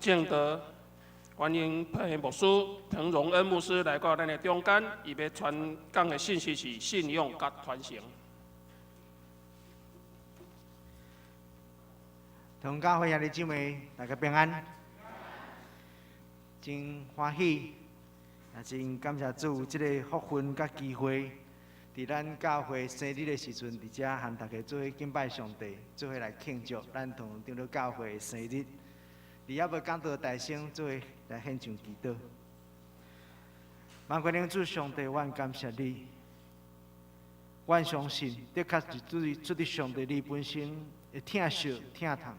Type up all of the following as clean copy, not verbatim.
證道，歡迎彭牧師彭榮恩牧師來到咱的中間，伊欲傳講的信息是信仰佮傳承。同教會兄弟姊妹，大家平安，真歡喜，也真感謝主這个福分佮機會，佇咱教會生日的時陣，佇遮和大家做伙敬拜上帝，做伙來慶祝咱同長老教會的生日。佇猶未講道大聲做伙來獻上祈禱。萬軍的主上帝，阮感謝你，阮相信的確是出自上帝你本身的疼惜疼痛，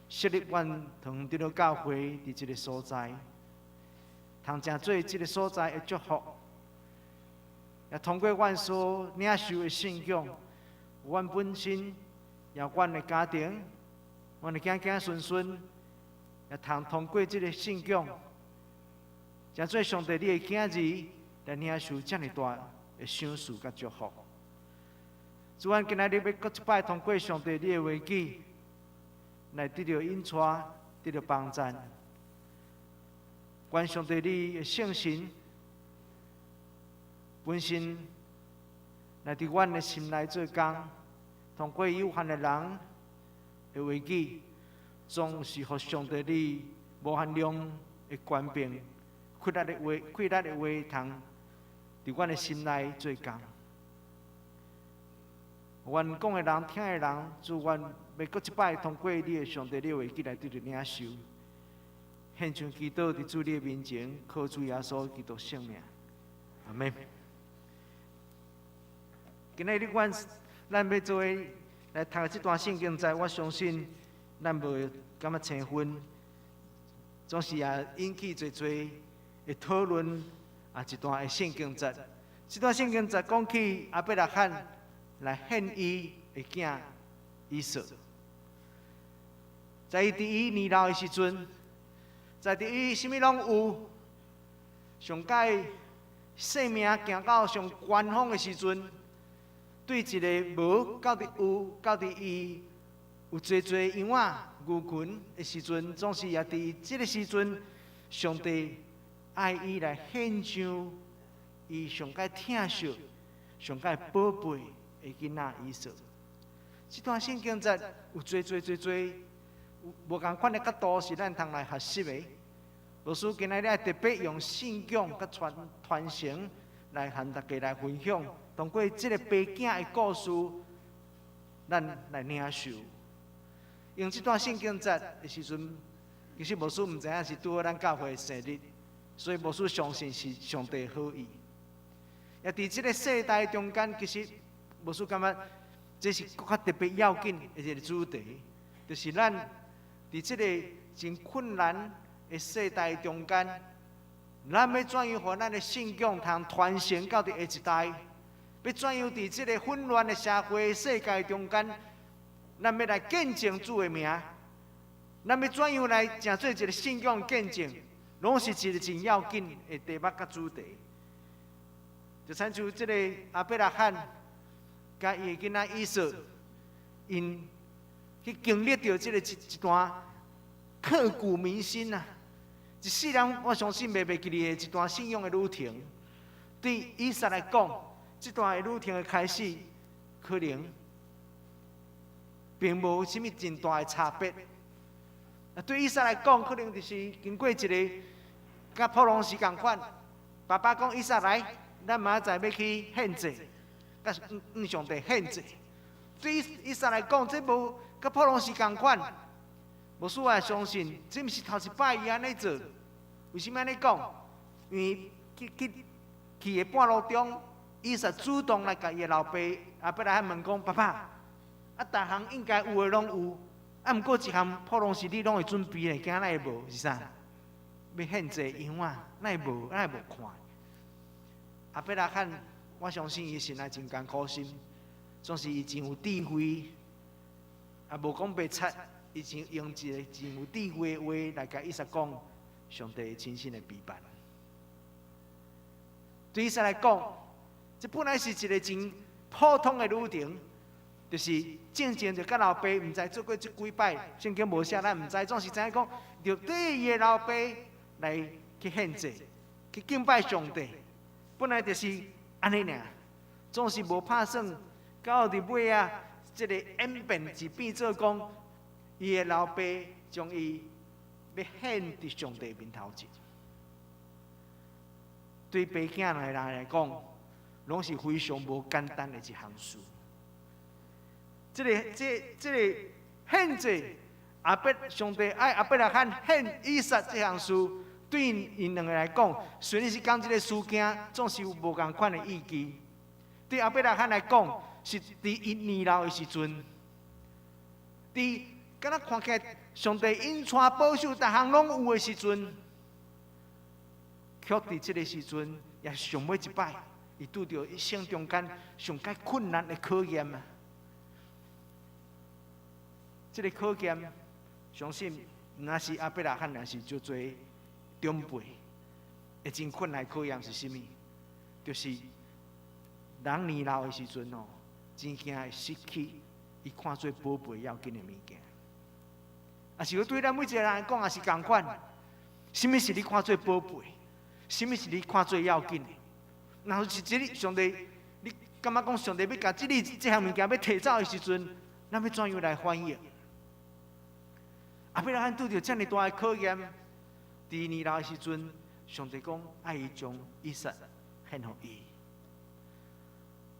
設立阮桃園長老教會佇這个所在，通成做這个所在的祝福，也通過阮所領受的信仰，阮本身，也阮的家庭，阮的囝囝孫孫，也通通過這个信仰，成做上帝你的囝兒，來領受遮爾大的賞賜佮祝福。主，阮今仔日欲閣一擺通過上帝你的話語，來得著引帶，得著幫贊。願上帝你的聖神本身來佇阮的心內做工，通過有限的人的話語，總是予上帝你無限量的權柄、氣力的話、氣力的話，通佇阮的心內做工。阮講的人、聽的人，主，阮欲閣一擺通過你的上帝你的話語來得著領受，獻上祈禱佇主你的面前，靠主耶穌基督聖名，阿門。今仔日阮咱欲做伙來讀這段聖經節，我相信咱無感覺生分，總是也引起濟濟的討論啊！一段的聖經節，這段聖經節講起亞伯拉罕來獻伊的囝以撒，在伊佇伊年老的時陣，在佇伊啥物攏有，上蓋生命行到上高峰的時陣，對一个無到佇有，到佇伊有濟濟羊仔牛群的時陣，總是也佇這个時陣，上帝愛伊來獻上伊上蓋疼惜、上蓋寶貝的囡仔以撒。這段聖經節有濟濟濟濟無仝款的角度是咱通來學習的。老師今仔日特別用信仰佮傳傳承來和大家來分享，通過這个爸囝的故事，咱來領受。用這段聖經節的時陣，其實牧師毋知影是拄好咱教會的生日，所以牧師相信是上帝好意。也佇這个世代中間，其實牧師感覺這是閣較特別要緊的一个主題，就是咱佇這个真困難的世代中間，咱欲怎樣予咱的信仰通傳承到佇下一代？欲怎樣佇這个混亂的社會世界中間，咱欲來見證主的名？咱欲怎樣來成做一个信仰見證？攏是一个真要緊的題目佮主題。就親像這个亞伯拉罕佮伊的囡仔以撒，𪜶去經歷著這个一段刻骨銘心啊！一世人我相信袂袂記得的一段信仰的旅程。對以撒來講，這段的旅程的開始，可能並無啥物真大的差別。啊，對以撒來講，可能就是經過一个佮普通時仝款。爸爸講以撒來，咱明仔載欲去獻祭，佮向上帝獻祭。對以撒來講，這無佮普通時仝款。牧師也相信，這毋是頭一擺伊按呢做。為啥物按呢講？因為去去去的半路中，以撒主動來共伊的老爸亞伯拉罕問講：“爸爸，啊，逐項應該有的攏有，啊，毋過一項普通時你攏會準備的，今仔日無是啥？欲獻祭羊仔，哪會無？哪會無看？”亞伯拉罕，我相信伊心內真艱苦心，總是伊真有智慧，也無講白賊，伊真用一个真有智慧的話來共以撒講上帝親身的備辦。對以撒來講，這本來是一个真普通的旅程，就是正正就佮老爸毋知做過這幾擺，聖經無寫，咱毋知，總是知影講，就對伊的老爸來去獻祭，去敬拜上帝。本來就是按呢爾，總是無拍算，到佇尾仔，這个演變是變做講，伊的老爸將伊欲獻佇上帝面頭前。對爸囝兩個人來講，攏是非常無簡單的一項事。這個獻祭，亞伯上帝愛亞伯拉罕獻以撒這項事，對𪜶兩个來講，雖然是仝一个事件，總是有無仝款的意義。對亞伯拉罕來講，是佇伊年老的時陣，佇敢若看起來上帝恩賜保守，逐項攏有的時陣，卻佇這个時陣，也是上尾一擺，伊拄著一生中間上較困難的考驗啊！這个考驗，相信毋但是亞伯拉罕，也是足濟長輩，會真困難考驗是啥物？就是人年老的時陣哦，真驚會失去伊看做寶貝要緊的物件。啊，是對咱每一个人來講，也是仝款。啥物是你看做寶貝？啥物是你看做要緊的？若是這个上帝，你感覺講上帝欲共這个這項物件欲提走的時陣，咱欲怎樣來反應？亞伯拉罕拄著遮爾大的考驗，佇年老的時陣，上帝講愛伊將以撒獻予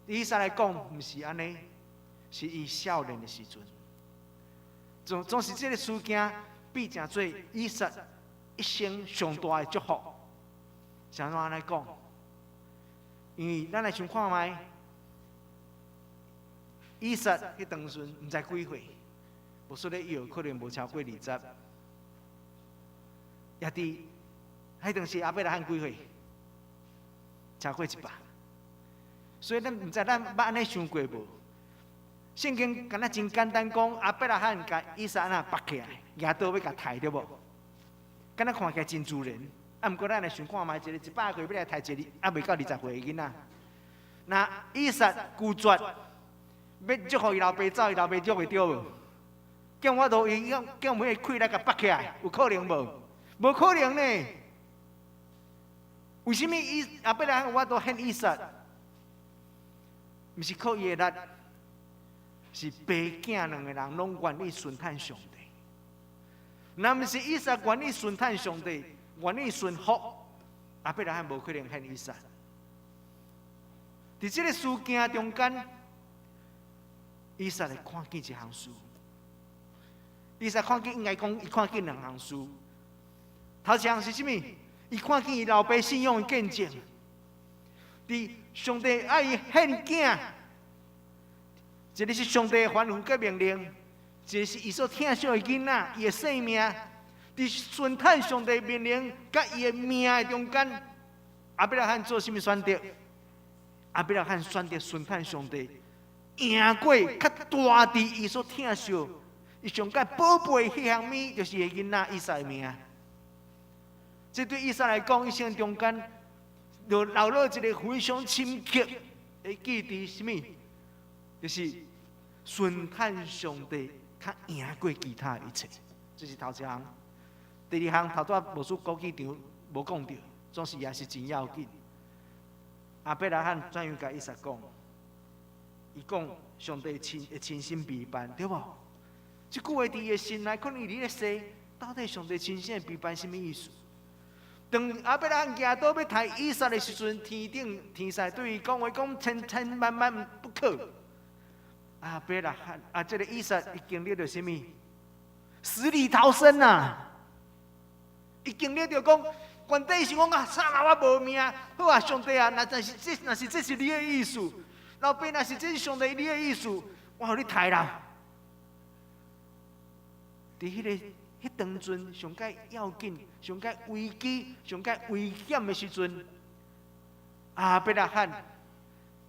伊。以撒來講，毋是按呢，是伊少年的時陣。總是這个事件變成做以撒一生上大的祝福。是按怎按呢講？因為咱來想看覓，以撒彼當陣毋知幾歲，無說咧伊可能無超過20。也佇彼當時亞伯拉罕幾歲？超過100。所以咱毋知咱捌按呢想過無？聖經敢若真簡單講，亞伯拉罕共以撒按怎縛起來，舉刀欲共刣對無？敢若看起來真自然。啊，毋過咱來想看覓，一個100歲欲來刣一個猶未到20歲的囡仔。若以撒拒絕，欲祝予伊老爸走，伊老爸祝會著無？叫我都伊用叫每个氣來共縛起來，有可能無？無可能呢。為啥物伊亞伯拉罕有法度獻以撒？毋是靠伊的力，是爸囝兩个人攏願意順趁上帝。若毋是以撒願意順趁上帝，願意順服，亞伯拉罕無可能獻以撒。佇這个事件中間，以撒會看見一項事。以撒看見應該講，伊看見兩項事。頭一項是啥物？伊看見伊老爸信仰的見證。佇上帝愛伊獻囝，一个是上帝的吩咐佮命令，一个是伊所疼惜的囡仔，伊的性命。佇順趁上帝命令佮伊的命的中間，亞伯拉罕做啥物選擇？亞伯拉罕選擇順趁上帝，贏過較大佇伊所疼惜，伊上蓋寶貝彼項物，就是伊的囡仔以撒的命。這對以撒來講，一生中間就留落一个非常深刻的記憶，啥物？就是順趁上帝較贏過其他一切。這是頭一項。第二項，頭拄仔牧師古劇場無講著，總是也是真要緊。亞伯拉罕怎樣共以撒講？伊講上帝親身陪伴，對無？這句話佇伊的心內，可能佇咧說，到底上帝親身的陪伴啥物意思？當亞伯拉罕舉刀欲刣以撒的時陣，天頂天使對伊講話，講千千萬萬不可。亞伯拉罕啊，這个以撒伊經歷著啥物？死裡逃生啊！伊經歷著講，原底是講啊，慘啊，我無命。好啊，上帝啊，若是這是你的意思，老爸，若是這是上帝你的意思，我予你刣啦。佇彼當陣上蓋要緊、上蓋危機、上蓋危險的時陣，亞伯拉罕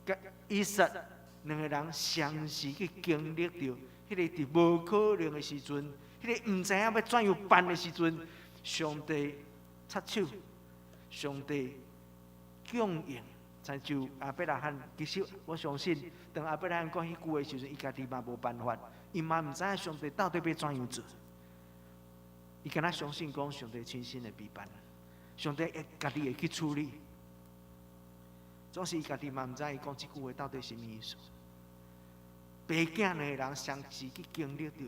佮以撒兩个人相時去經歷著彼个佇無可能的時陣，彼个毋知影欲怎樣辦的時陣，上帝插手，上帝供應，親像亞伯拉罕，其實我相信，當亞伯拉罕講彼句話時陣，伊家己嘛無辦法，伊嘛毋知影上帝到底欲怎樣做。伊敢若相信講上帝親身的備辦，上帝會家己會去處理。總是伊家己嘛毋知伊講這句話到底啥物意思。爸囝兩个人相時去經歷著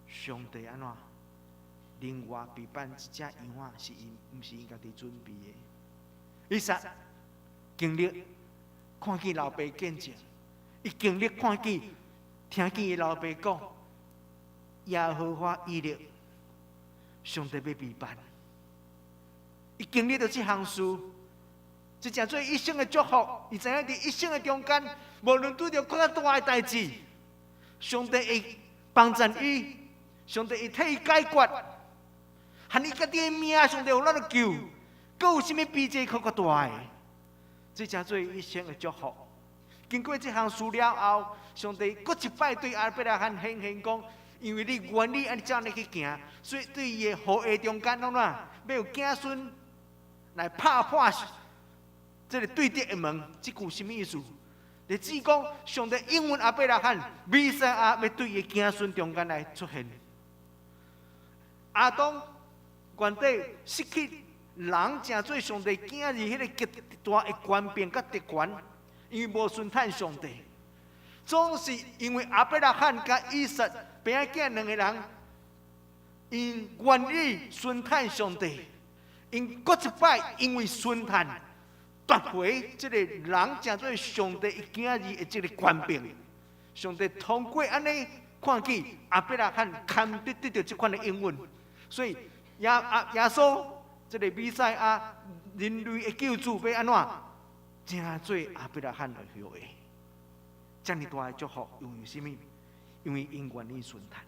上帝按怎另外備辦這隻羊仔，是𪜶毋是𪜶家己準備的。以撒經歷看見老爸見證，伊經歷看見聽見伊老爸講耶和華以勒，上帝欲備辦。伊經歷著這項事，這成做一生的祝福。伊知影佇一生的中間，無論拄著較大的代誌，上帝會幫贊伊，上帝會替伊解決，連伊家己的命，上帝有咱救，閣有啥物比這閣較大的？這成做一生的祝福。經過這項事了後，上帝閣一擺對亞伯拉罕顯現講：因為你願意按呢按呢去行，所以對伊的後裔中間攏怎，欲有子孫來拍破這个對敵的門。這句啥物意思？就指講上帝應允亞伯拉罕，彌賽亞欲對伊的子孫中間來出現。亞當原底失去人成做上帝囝兒彼个極大的權柄佮特權，因為無順趁上帝，總是因為亞伯拉罕佮以撒爸囝兩个人，𪜶願意順趁上帝，𪜶閣一擺因為順趁奪回這个人成做上帝囝兒的這个權柄。上帝通過按呢看見亞伯拉罕堪得得著這款的應允，所以耶穌這个彌賽亞人類的救主欲按怎？成做亞伯拉罕的後裔，遮爾大的祝福，因為啥物？因為𪜶願意順趁。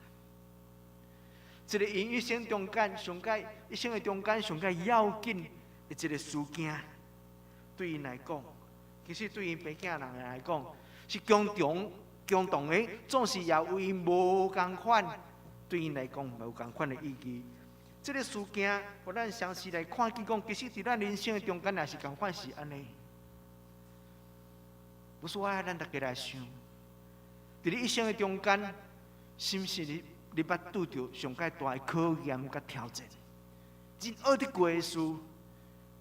這个𪜶一生中間上蓋一生的中間上蓋要緊的一个事件，對𪜶來講，其實對𪜶爸囝人來講，是共同共同的，總是也有𪜶無仝款，對𪜶來講無仝款的意義。這个事件，予咱詳細來看見講，其實佇咱人生的中間也是仝款是按呢。不是我愛咱逐家來想，佇你一生的中間，是毋是你捌拄著上蓋大的考驗佮挑戰？真學得過的事，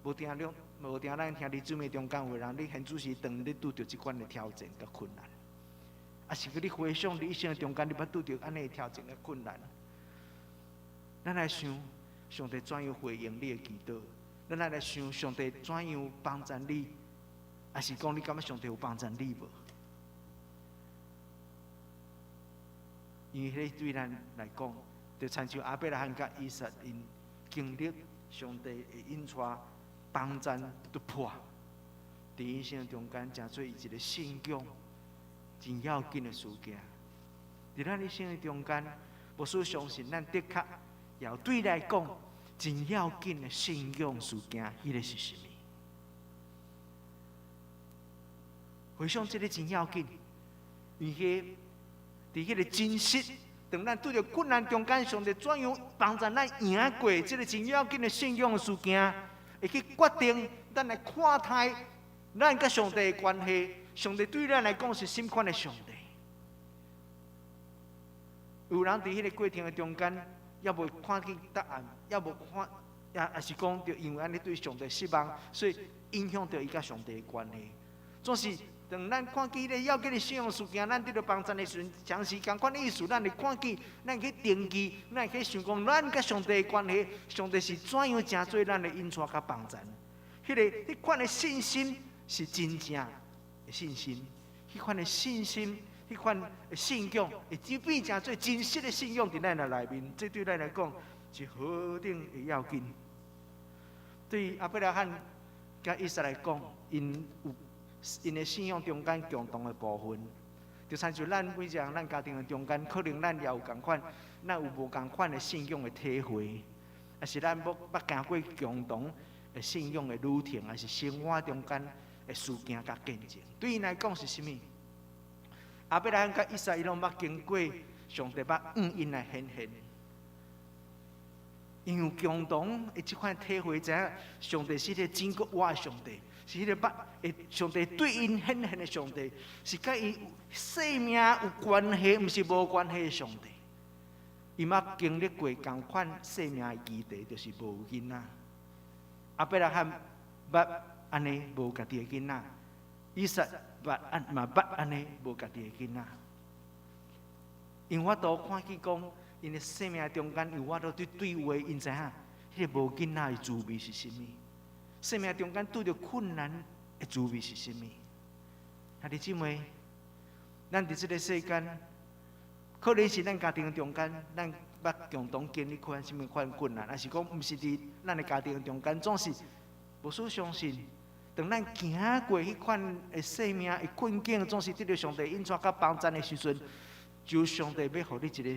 無定了，無定咱兄弟姊妹中間有人，你現此時當你拄著這款的挑戰佮困難，抑是閣你回想你一生的中間，你捌拄著按呢的挑戰佮困難？咱來想，上帝怎樣回應你的祈禱？咱來想，上帝怎樣幫助你？抑是講你感覺上帝有幫助你無？因為彼對咱來講，就親像亞伯拉罕佮以撒𪜶經歷上帝的引帶幫贊突破，佇一生中間，成做伊一个信仰真要緊的事件。佇咱一生的中間，牧師相信咱的確也有對來講真要緊的信仰事件，彼个是啥物？回想這个真要緊，因為佇彼个真實，當咱拄著困難中間，上帝怎樣幫助咱贏過這个真要緊的信仰事件，會去決定咱來看待咱佮上帝的關係。上帝對咱來講是啥款的上帝？有人佇彼个過程的中間，猶無看見答案，猶無看，抑是講，就因為按呢對上帝失望，所以影響著伊佮上帝的關係。總是當咱看見彼个要緊的信仰事件，咱得著幫贊的時陣，長時仝款的意思，咱會看見，咱去定義，咱去想講，咱佮上帝的關係，上帝是怎樣成做咱的引帶佮幫贊？彼个彼款的信心是真正的信心，彼款的信心，彼款的信仰，會變成做真實的信仰佇咱的內面，這對咱來講是何等的要緊。對亞伯拉罕佮以撒來講，𪜶有𪜶的信仰中間共同的部分，就親像咱每一个人，咱家庭的中間，可能咱也有仝款，咱有無仝款的信仰的體會，抑是咱捌捌行過共同的信仰的旅程，抑是生活中間的事件佮見證。對𪜶來講是啥物？亞伯拉罕佮以撒，伊攏捌經過上帝捌向𪜶來顯現，𪜶有共同的這款體會，知影上帝是個真閣活的上帝。是彼个捌會上帝對𪜶顯現的上帝，是佮伊生命有關係，毋是無關係的上帝。伊捌經歷過仝款生命的議題，就是無囡仔。亞伯拉罕捌按呢無家己的囡仔，以撒捌按嘛捌按呢無家己的囡仔。𪜶有法度看見講，𪜶的生命中間有法度對對話，𪜶知影彼个無囡仔的滋味是啥物？生命中間拄著困難的滋味是啥物？兄弟姊妹，咱佇這个世間，可能是咱家庭中間，咱捌共同經歷款啥物款困難，抑是講毋是佇咱的家庭中間，總是無需相信。當咱行過彼款的生命的困境，總是得著上帝引帶佮幫贊的時陣，就上帝欲予你一个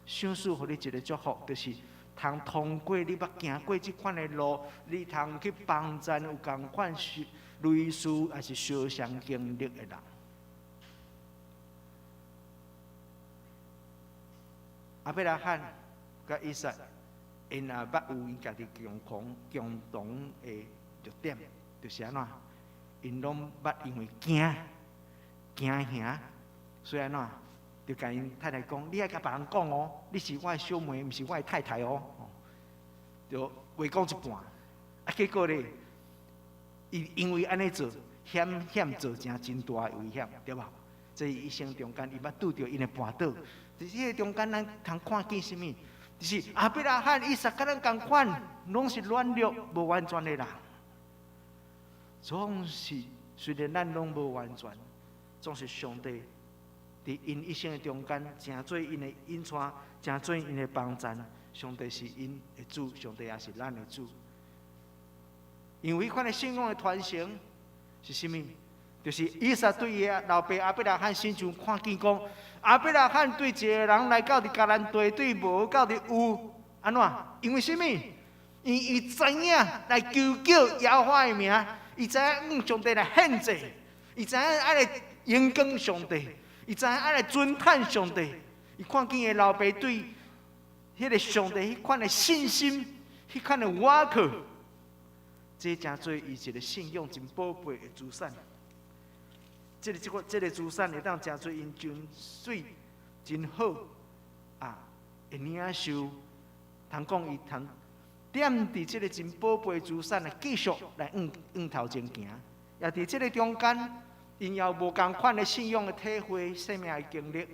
賞賜，予你一个祝福，就是通通過你捌行過這款的路，你通去幫贊有仝款是類似抑是相像經歷的人。亞伯拉罕佮以撒，𪜶也捌有𪜶家己共同共同的弱點，就是按怎？𪜶攏捌因為驚驚嚇，所以按怎？就共𪜶太太講：你愛共別人講哦，你是我的小妹，毋是我的太太哦。就話講一半，啊，結果咧，伊因為按呢做，險險造成真大的危險，對無？這一生中間，伊捌拄著𪜶的跋倒。佇這個中間，咱通看見啥物？就是亞伯拉罕、以撒佮咱仝款，攏是軟弱、無完全的人。總是雖然咱攏無完全，總是上帝佇𪜶一生的中間，成做𪜶的引帶，成做𪜶的幫贊。上帝是𪜶的主，上帝也是咱的主。因為彼款的信仰的傳承是啥物？就是以撒對伊的老爸亞伯拉罕身上看見講，亞伯拉罕對一个人來到佇迦南地，對無到佇有，按怎？因為啥物？因伊知影來求叫耶和華的名，伊知影向上帝來獻祭，伊知影愛來榮光上帝，伊知影愛來尊嘆上帝。伊看見伊老爸對彼个上帝彼款的信心，彼款的倚靠，這成做伊一个信仰真寶貝的資產。這個資產會當成做𪜶真媠、真好啊，會領受。通講伊通踮佇這個真寶貝資產來繼續來向向頭前行。也佇這個中間，𪜶也有無仝款的信仰的體會、生命的經歷。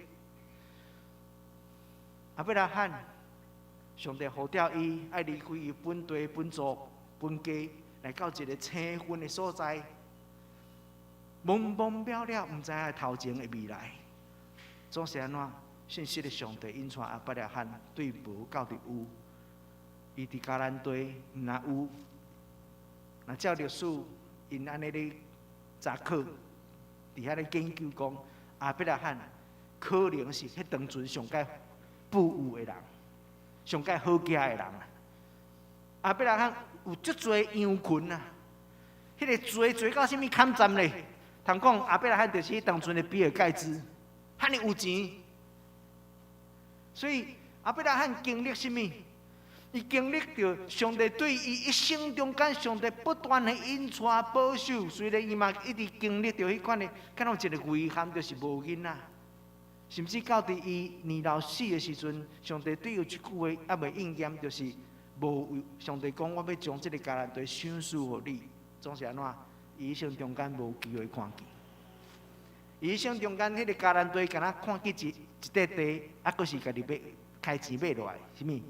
亞伯拉罕，上帝呼召伊愛離開伊本地、本族、本家，來到一个青雲的所在。懵懵了了，毋知影頭前的未來，總是按怎？信實的上帝引帶亞伯拉罕對無到佇有，伊佇迦南地毋若有，若照歷史，𪜶按呢咧查考，佇遐咧研究講，亞伯拉罕可能是彼當陣上蓋富有的人，上蓋好額的人啊！亞伯拉罕有足濟羊群啊，彼个濟濟到啥物坎站咧？通講亞伯拉罕就是彼當陣的比爾蓋茨，遐爾有錢。所以亞伯拉罕經歷啥物？伊經歷著上帝對伊一生中間，上帝不斷的引帶保守。雖然伊嘛一直經歷著彼款的，敢若有一个遺憾，就是無囡仔。甚至到佇伊年老死的時陣，上帝對伊有一句話猶未應驗，就是無上帝講我欲將這个迦南地賞賜予你，總是按怎？伊一生中間無機會看見，伊一生中間彼个迦南地，敢若看見一一塊地，猶閣是家己買開錢買落來，啥物？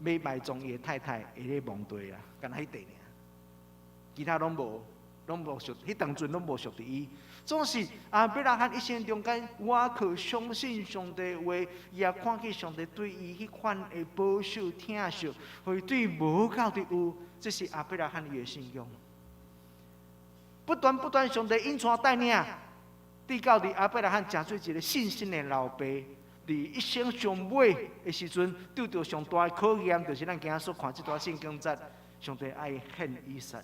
欲埋葬伊的太太的彼个墓地啦，敢若彼塊爾，其他攏無，攏無屬，彼當陣攏無屬佇伊。總是亞伯拉罕一生中間，倚靠相信上帝話，伊也看見上帝對伊彼款的保守疼惜，予伊對無到佇有，這是亞伯拉罕伊的信仰。不斷不斷，上帝引帶帶領，直到佇亞伯拉罕成做一个信心的老爸，佇一生上尾的時陣，拄著上大的考驗，就是咱今仔所看這段聖經節，上帝愛獻以撒，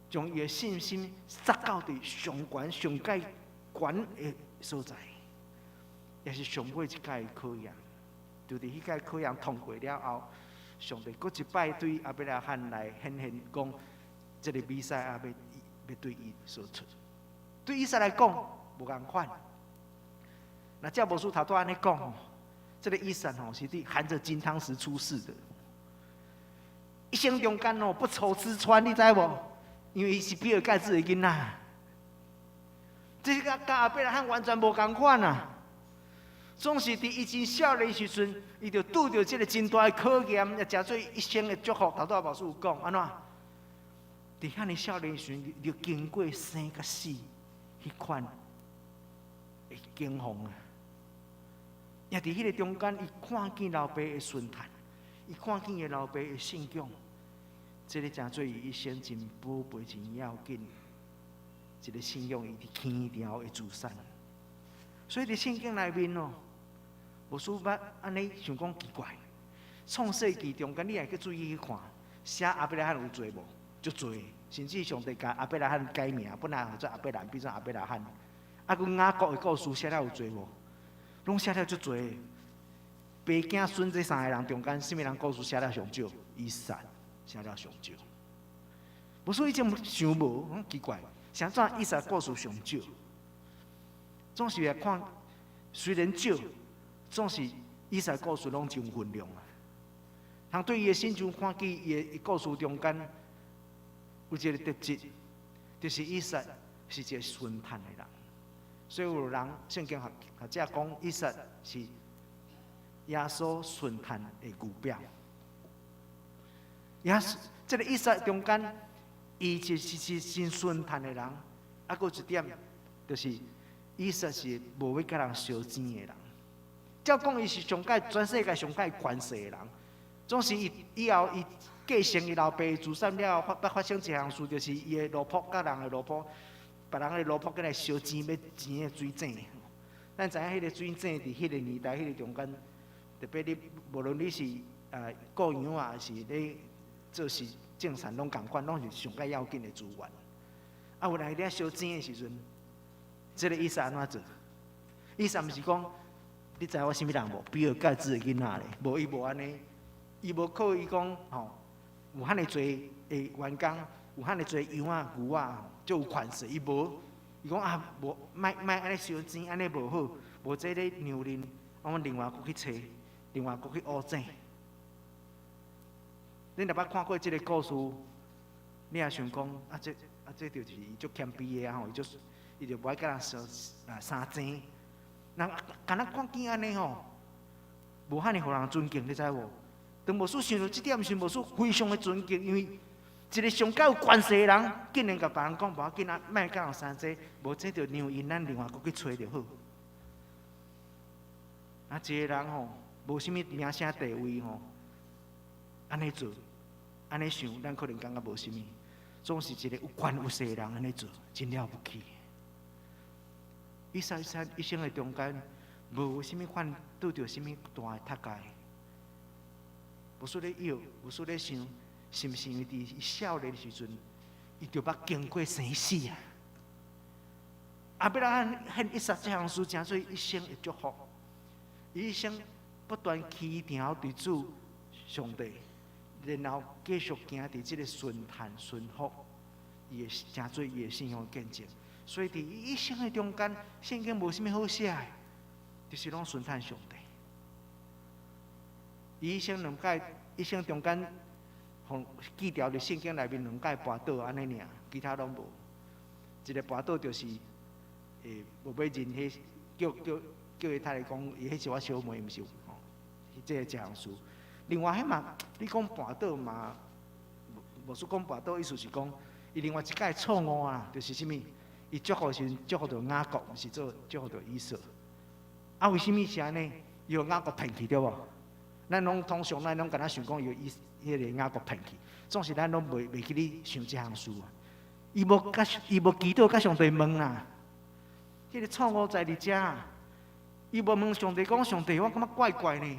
將伊的信心設到佇上懸上蓋懸的所在，也是上尾一擺的考驗。就佇彼擺考驗通過了後，上帝閣一擺對亞伯拉罕來顯現講。這个彌賽亞欲欲對伊說出。對以撒來講無仝款。若照牧師頭拄按呢講吼，這个以撒吼是佇含著金湯匙出世的，一生中間哦不愁吃穿，你知無？因為伊是比爾蓋茨的囡仔，這個佮亞伯拉罕完全無仝款啊！總是佇伊真少年時陣，伊就拄著這个真大的考驗，也誠做一生的祝福。頭拄仔牧師有講，按怎？佇遐爾少年時陣，就經過生佮死彼款的境況啊！也佇彼个中間，伊看見老爸的順趁，伊看見伊老爸的信仰，這个誠做伊一生真寶貝、真要緊一个信仰，伊佇天朝的資產。所以佇聖經內面哦，牧師捌按呢想講奇怪，創世記中間你也去注意去看，寫亞伯拉罕有濟無？足濟，甚至上帝共亞伯拉罕改名，本來號做亞伯蘭，變做亞伯拉罕。啊，閣雅各的故事寫了有濟無？攏寫了足濟。爸囝孫這三个人中間，啥物人故事寫了上少？以撒寫了上少。牧師以前想無，講奇怪，啥怎以撒故事上少？總是來看，雖然少，總是以撒故事攏真有分量啊。通對伊的信仰看見伊的故事中間有一個特質，就是以撒是一個順趁的人。所以有人聖經學學者講，以撒是耶穌順趁的預表。耶穌這个以撒中間，伊就是真順趁的人。啊，閣有一點，就是以撒是無欲佮人相爭的人。照講，伊是上蓋全世界上蓋權勢的人。總是伊以後伊繼承伊老爸資產了後，發發生一項事，就是伊的奴僕佮人的奴僕，別人的奴僕過來相爭欲爭彼个水井。咱知影彼个水井佇彼个年代、彼个中間，特別你無論你是顧羊啊，抑是咧做事種田，攏仝款，攏是上蓋要緊的資源。啊，有人佇遐相爭的時陣，這个以撒按怎做？以撒毋是講，你知我啥物人無？比爾蓋茨的囡仔咧，無伊無按呢，伊無靠伊講吼，有遐爾濟的員工，有遐爾濟羊仔牛仔，足有權勢。伊無，伊講啊，無，莫莫按呢相爭，按呢無好，無這咧讓恁，我另外閣去揣，另外閣去挖井。恁若捌看過這个故事，你也想講啊？這啊，這就是伊足謙卑的啊吼，伊就伊就無愛佮人相啊相爭。人敢若看見按呢吼，無遐爾予人尊敬，你知無？當牧師想著這點時，牧師非常的尊敬，因為一個上蓋有權勢的人，竟然共別人講無要緊啊，莫佮人相爭，無這就讓𪜶咱另外閣去揣就好。啊，一个人吼，無啥物名聲地位吼，按呢做，按呢想，咱可能感覺無啥物。總是一個有權有勢的人按呢做，真了不起。以撒一生的中間，無啥物款拄著啥物大的踢界。無輸咧臆，無輸咧想，是毋是因為佇伊少年時陣，伊就捌經過生死啊？亞伯拉罕獻以撒這項事，成做一生的祝福。伊一生不斷祈禱佇主上帝，然後繼續行佇這个順趁順服，伊會成做伊的信仰見證。所以佇伊一生的中間，聖經無啥物好寫的，就是攏順趁上帝。伊一生兩擺，一生中間，予記著佇聖經內面兩擺跋倒按呢爾，其他攏無。一个跋倒就是，無欲認彼叫叫叫伊太太講，伊彼是我小妹，毋是吼，這个這項事。另外彼嘛，你講跋倒嘛，無說講跋倒，意思是講，伊另外一擺錯誤啊，就是啥物？伊祝福時陣祝福著雅各，毋是做祝福著以掃。啊，為啥物是按呢？伊予雅各騙去對無？咱攏通常咱攏敢若想講，予伊彼个雅各騙去，總是咱攏袂記咧想這項事啊。伊無佮伊無祈禱佮上帝問啊，彼个錯誤在佇遮。伊無問上帝講上帝，我感覺怪怪呢。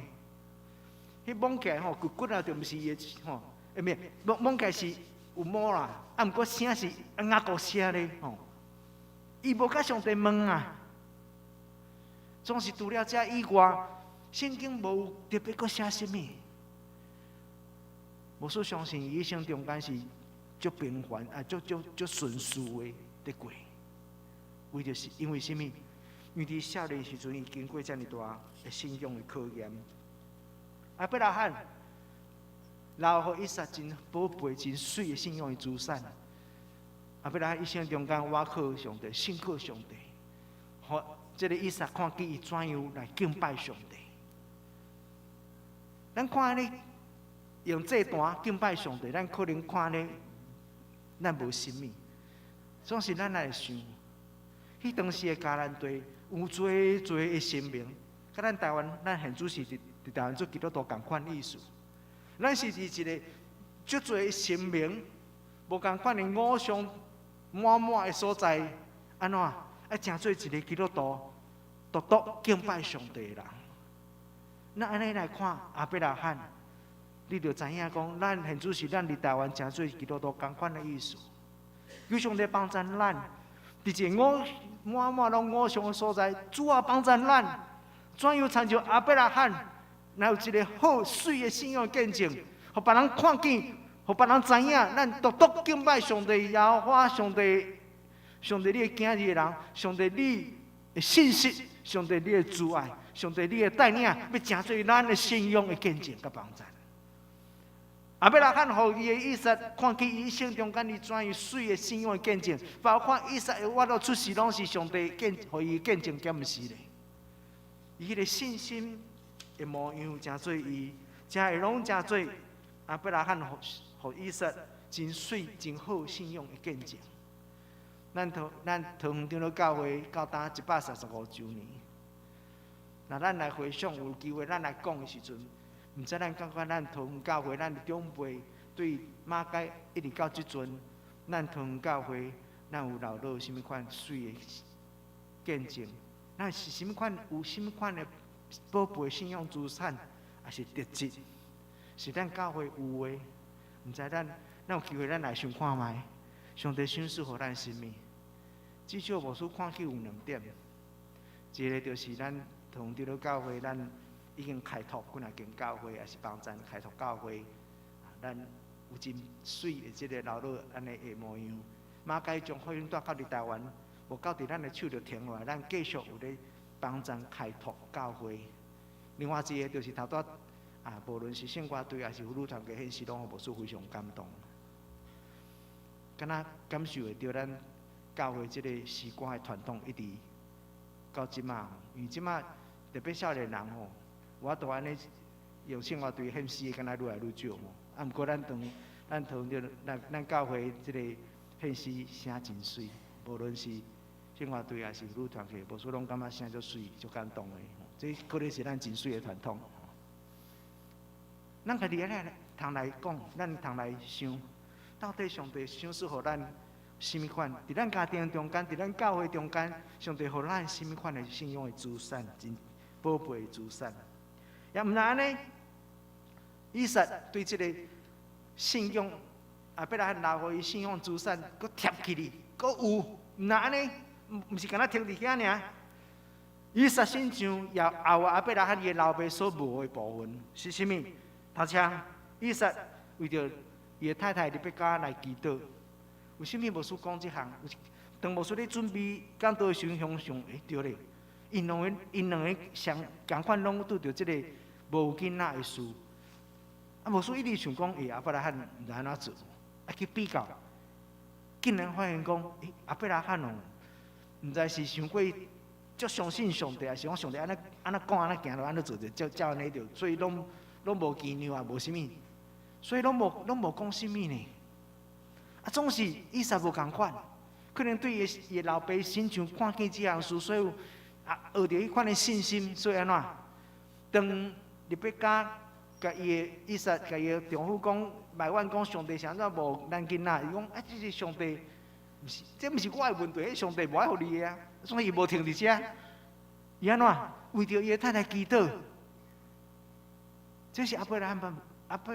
彼摸起來吼骨骨啊，就毋是伊的吼，欸，毋是摸摸起來是有毛啦，啊，毋過聲是雅各聲咧吼。伊無佮上帝問啊，總是除了這以外，聖經無特別閣寫啥物。牧師相信，伊一生中間是足平凡啊，足足足順序的佇過。為著是因為啥物？因為佇少年時陣，伊經過遮爾大的信仰的考驗。亞伯拉罕留予以撒真寶貝、真媠的信仰的資產。亞伯拉罕一生中間，倚靠上帝，信靠上帝，予這个以撒看見伊怎樣來敬拜上帝。咱看按呢用祭壇敬拜上帝，咱可能看咧咱無啥物，總是咱來想，彼當時的迦南地有濟濟的神明，佮咱台灣，咱現主是佇佇台灣做基督徒仝款意思。咱是佇一个足濟神明無仝款的偶像滿滿的所在，按怎愛成做一个基督徒，獨獨敬拜上帝的人。咱按呢來看亞伯拉罕，你就知影講，咱現主是咱佇台灣成做基督徒仝款的意思。求上帝幫贊咱，佇一個偶滿滿攏偶像的所在，主啊幫贊咱，怎樣親像亞伯拉罕，來有一个好媠的信仰見證，予別人看見，予別人知影，咱獨獨敬拜上帝，耶和華上帝，上帝你的囝兒的人，上帝你的信實，上帝你的慈愛，上帝你的帶領，欲成做咱的信仰的見證佮幫贊。亞伯拉罕予伊的以撒看見伊一生中間伊怎樣媠的信仰的見證，包括以撒的活到出世，攏是上帝見予伊見證，敢毋是咧？伊彼个信心的模樣，成做伊，才會攏成做亞伯拉罕予以撒真媠真好信仰的見證。咱桃園長老教會到今135週年，若咱來回想有機會，咱來講的時陣，毋知咱感覺咱桃園教會，咱的長輩對馬偕一直到這陣，咱桃園教會，咱有留落啥物款媠的見證？咱是啥物款有啥物款的寶貝信仰資產，抑是特質，是咱教會有的？毋知咱咱有機會，咱來想看覓，上帝賞賜予咱啥物？至少牧師看起有兩點，一个就是咱桃園長老教會，咱已經開拓幾若間教會，抑是幫贊開拓教會，咱有真媠的這个留落按呢的模樣。馬偕將福音帶到佇台灣，無到佇咱的手就停落來，咱繼續有咧幫贊開拓教會。另外一个就是頭拄啊，無論是聖歌隊抑是婦女團體獻詩，攏予牧師非常感動。敢若感受會著咱教會這个詩歌的傳統一直到這馬，因為這馬特別少年人吼，我都按呢用聖歌隊獻詩的，敢若愈來愈少吼。啊，毋過咱當咱桃園咱咱教會這个獻詩聲真媠，無論是聖歌隊抑是女團體，牧師攏感覺聲足媠、足感動的。這可能是咱真媠的傳統。咱家己按呢通來講，咱通來想，到底上帝賞賜予咱啥物款？佇咱家庭中間，佇咱教會中間，上帝予咱啥物款的信仰的資產，真寶貝的資產。也毋但按呢，以撒對這个信仰，亞伯拉罕留予伊信仰資產，閣貼起哩，閣有，毋但按呢，毋是干焦停佇遐爾。以撒身上也有亞伯拉罕伊老爸所無的部分，是啥物？頭先，以撒為著伊的太太利百加來祈禱。為啥物牧師講這項？當牧師咧準備講道的時陣，想想，欸，對咧，𪜶兩个相仝款攏拄著這个無囡仔的事。啊，牧師一直想講，欸，亞伯拉罕毋知按怎做，啊去比較，竟然發現講，欸，亞伯拉罕哦，毋知是傷過足相信上帝，抑是講上帝按呢按呢講按呢行就按呢做就照照按呢著，所以攏攏無驚訝啊，無啥物，所以攏無講啥物呢。啊，總是以撒無仝款，可能對伊的老爸身上看見這項事，所以啊，學著彼款的信心，所以按怎？當利百加共伊的以撒共伊的丈夫講，埋怨講上帝是按怎無咱囡仔？伊講啊，這是上帝，毋是，這毋是我的問題，上帝無愛予你的啊，所以伊無停佇遮。伊按怎？為著伊的太太祈禱，這是亞伯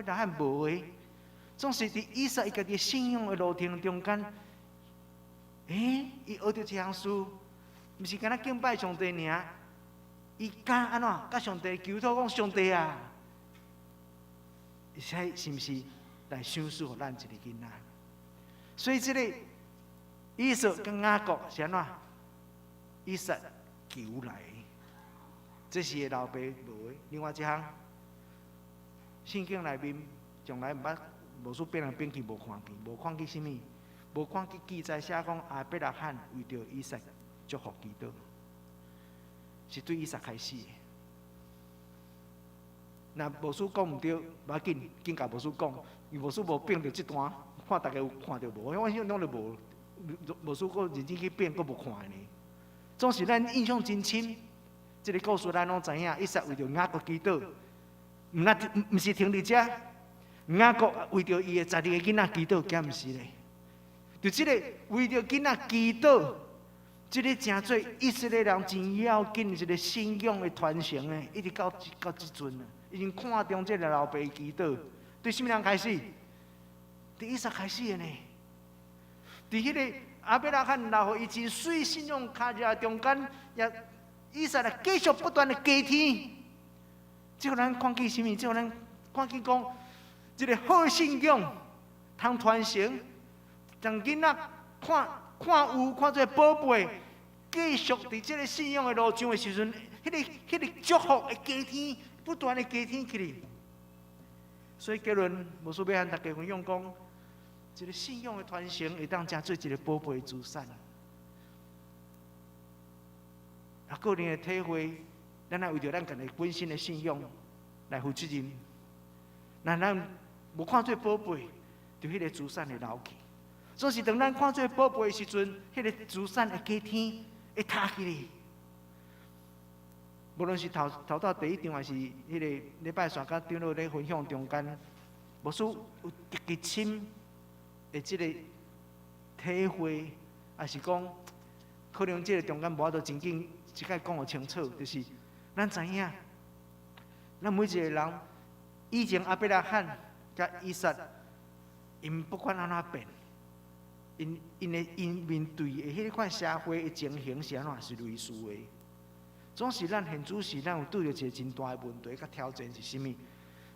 拉罕無的。總是佇以撒伊家己信仰的路程中間，欸，伊學著這項事，毋是干焦敬拜上帝爾，伊敢按怎？佮上帝求禱講上帝啊，會使是毋是來賞賜予咱一个囡仔？所以這个以掃佮雅各是按怎？以撒求來，這是伊老爸無的。另外一項，聖經內面從來毋捌無說變來變去無看見，無看見啥物，無看見記載寫講亞伯拉罕為著以撒祝福祈禱，是對以撒開始的。若牧師講毋對，無要緊，緊共牧師講，因為牧師無編著這段，看大家有看著無？我想攏著無，牧師閣認真去編，閣無看的呢。總是咱印象真深，這个故事咱攏知影，以撒為著雅各祈禱，毋那毋是停佇遮，雅各為著伊的12個囡仔祈禱，敢毋是咧？就這个為著囡仔祈禱，這个成做以色列人真要緊一個信仰的傳承呢，一直到這陣啊，已經看重這个老爸祈禱，對啥物人開始？對以撒開始的呢？佇彼个亞伯拉罕留予伊真媠信仰跤跡中間，也以撒來繼續不斷的加添。這予咱看見啥物？這予咱看見講，這个好信仰通傳承，讓囡仔看看有看做寶貝，繼續佇這个信仰的路上的時陣，彼个祝福會加添，不斷的加添起來。所以結論，牧師欲和大家分享講，一个信仰的傳承會當成做一个寶貝資產。啊，個人的體會，咱愛為著咱家己本身的信仰來負責任。若咱無看做寶貝，就彼个資產會流去。總是當咱看做寶貝的時陣，彼个資產會加添，會塌起來。無論是頭頭到第一場，還是彼个禮拜三佮長老咧分享中間，牧師有特別深的這個體會，還是講可能這個中間無法度真緊，一概講予清楚，就是咱知影，咱每一個人以前亞伯拉罕佮以撒，𪜶不管按怎變，𪜶面對的彼款社會的情形是按怎是類似的。總是咱現主時，咱有拄著一個真大的問題佮挑戰是啥物？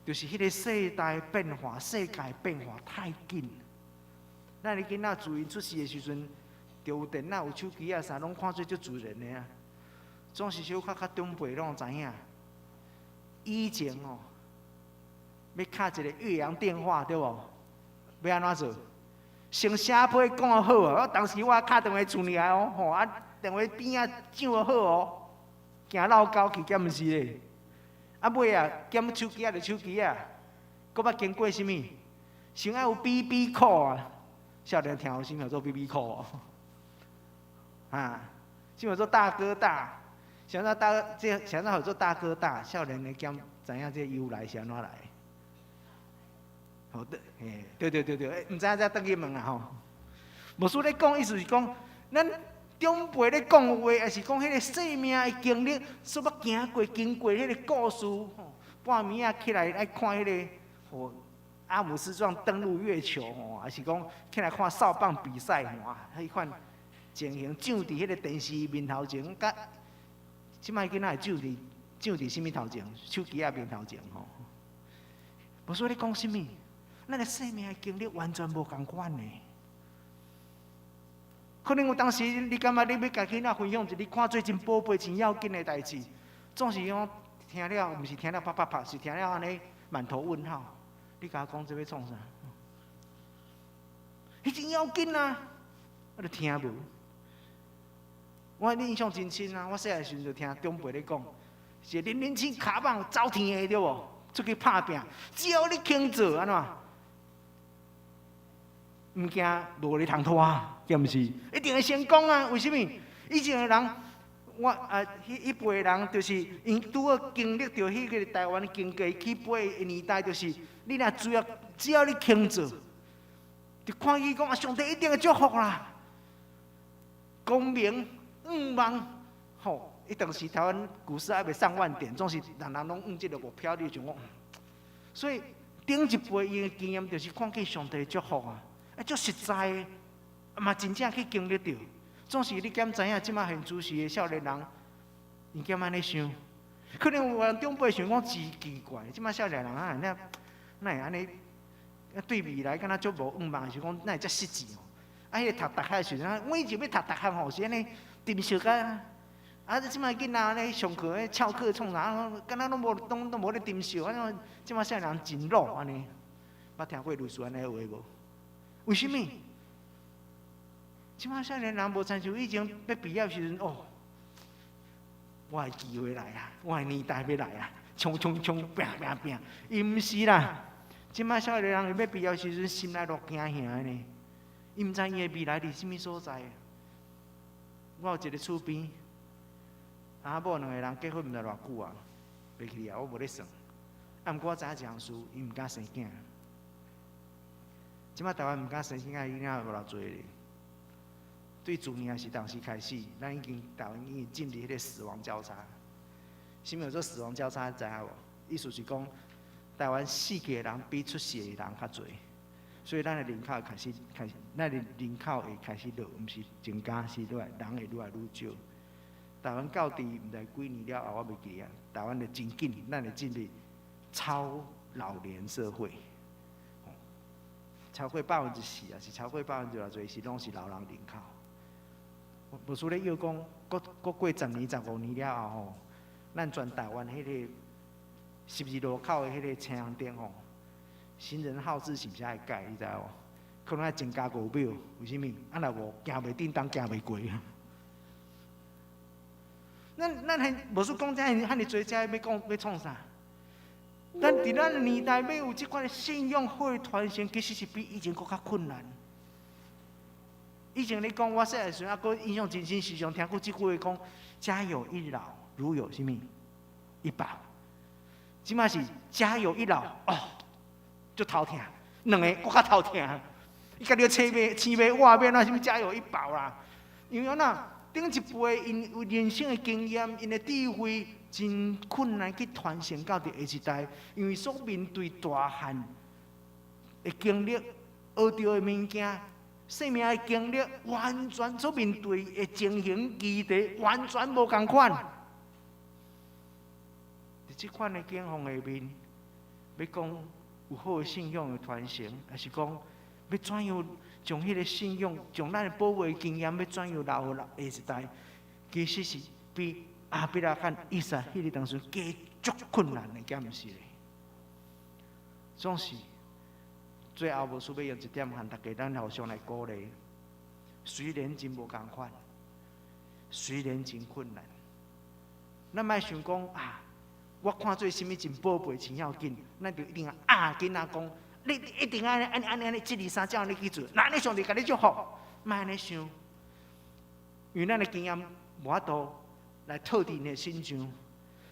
就是彼個世代變化、世界變化太緊。咱的囡仔自𪜶出世的時陣，就有電腦、有手機啊，啥攏看做足自然的啊。總是小可較長輩攏知影，以前哦，欲敲一個越洋電話對無？欲按怎做？先寫批講好啊！我當時我敲電話厝裡來哦，吼啊，電話邊仔上好哦，驚落溝去，敢毋是咧？啊尾啊，兼手機仔就手機仔，閣捌經過啥物？先愛有 BB call 啊！少年聽有啥物叫做 BB call？啊，啥物叫做大哥大？啥物大這啥物叫做大哥大？少年的敢知影這由來是按怎來？好的，嘿，對對對對，毋知影才轉去問啊吼。牧師咧講，意思是講，咱長輩咧講話，抑是講彼个生命的經歷，所捌行過、經過彼个故事，吼，半暝仔起來愛看彼个吼，阿姆斯壯登陸月球吼，抑是講起來看掃棒比賽吼，彼款情形上佇彼个電視面頭前，佮這擺囡仔會上佇啥物頭前？手機仔面頭前吼。牧師咧講啥物？咱的生命的經歷完全無仝款的。可能有當時你感覺你欲共囡仔分享一個你看做真寶貝、真要緊的代誌，總是講聽了，毋是聽了啪啪啪，是聽了按呢滿頭問號。你共我講這欲創啥？彼真要緊啊！我就聽無。我印象真深啊！我細漢時陣就聽長輩咧講，是零零七跤蠓走天的對無？出去拍拚，只要你肯做，按怎？毋驚無你通拖，敢毋是？一定會成功啊！為啥物？以前的人，我啊，彼彼輩的人，就是𪜶拄好經歷著彼个台灣經濟起飛的年代，就是你若主要只要你肯做，就看見講啊，上帝一定會祝福啦。光明向望，吼！彼當時台灣股市還未上萬點，總是人人攏向這个目標，你就想講，所以頂一輩𪜶的經驗就是看見上帝祝福啊。啊，足實在的，嘛真正去經歷著。總是你敢知影，這擺現主時的少年人，𪜶敢按呢想？可能有人長輩想講真奇怪，這擺少年人啊，哪會按呢？對未來敢若足無向望，是講哪會遮實際哦？啊，彼個讀大學時陣，我以前欲讀大學吼是按呢，沉熟甲，啊，這擺囡仔咧上課咧翹課創啥，敢若攏無攏攏無咧沉熟，按呢這擺少年人真老按呢，捌聽過類似按呢話無？為啥物？這擺少年人無親像以前欲畢業時陣哦，我的機會來啊，我的年代欲來啊，衝衝衝，拚拚拚，伊毋是啦。這擺少年人欲畢業時陣，心內落驚嚇的呢。伊毋知伊的未來佇啥物所在。我有一個厝邊，阿某兩個人結婚毋知偌久啊，袂記啊，我無咧算。啊，毋過我知影一項事，伊毋敢生囝。這擺台灣毋敢生囝的囡仔無偌濟咧。對自年是當時開始，咱已經台灣已經進入彼個死亡交叉。啥物叫做死亡交叉？知影無？意思是講，台灣死去的人比出世的人較濟，所以咱的人口開始開始，咱的人口會開始落，毋是增加，是愈來人會愈來愈少。台灣到佇毋知幾年了後，我袂記啊。台灣就真緊，咱會進入超老年社會，超過4%啊，是超過百分之偌濟，是攏是老人人口。無輸咧，又講，閣閣過10年、15年了後吼，咱全台灣彼個十字路口的彼個青紅燈吼，行人號誌是毋是愛改？你知無？可能愛增加5秒，為啥物？啊，若無行袂叮當，行袂過。咱咱還無說講遮爾遐爾濟，遮欲講欲創啥？咱佇咱的年代欲有這款的信仰好的傳承，其實是比以前閣較困難。以前你講我細漢時陣，猶閣印象真深，時常聽過這句話講：家有一老，如有啥物一寶。這擺是家有一老，哦，足頭疼，兩个閣較頭疼。伊家己生袂生袂活，欲按怎啥物家有一寶啦？因為按怎頂一輩𪜶有人生的經驗，𪜶的智慧真困難去傳承到佇下一代，因為所面對大漢的經歷、學著的物件、生命的經歷，完全所面對的情形議題，完全無仝款。佇這款的境況下面，欲講有好的信仰的傳承，抑是講欲怎樣將彼個信仰、將咱的寶貴經驗，欲怎樣留予下一代，其實是比亞伯拉罕、以撒彼個當時加足困難的，敢毋是咧？總是最後無需欲用一點和大家咱互相來鼓勵。雖然真無仝款，雖然真困難，咱莫想講啊，我看做啥物真寶貝、真要緊，咱就一定愛壓囡仔講，你一定愛按呢按呢按呢，一二三，照按呢去做。若按呢上帝共你祝福，莫按呢想，因為咱的經驗無法度來套佇𪜶的身上，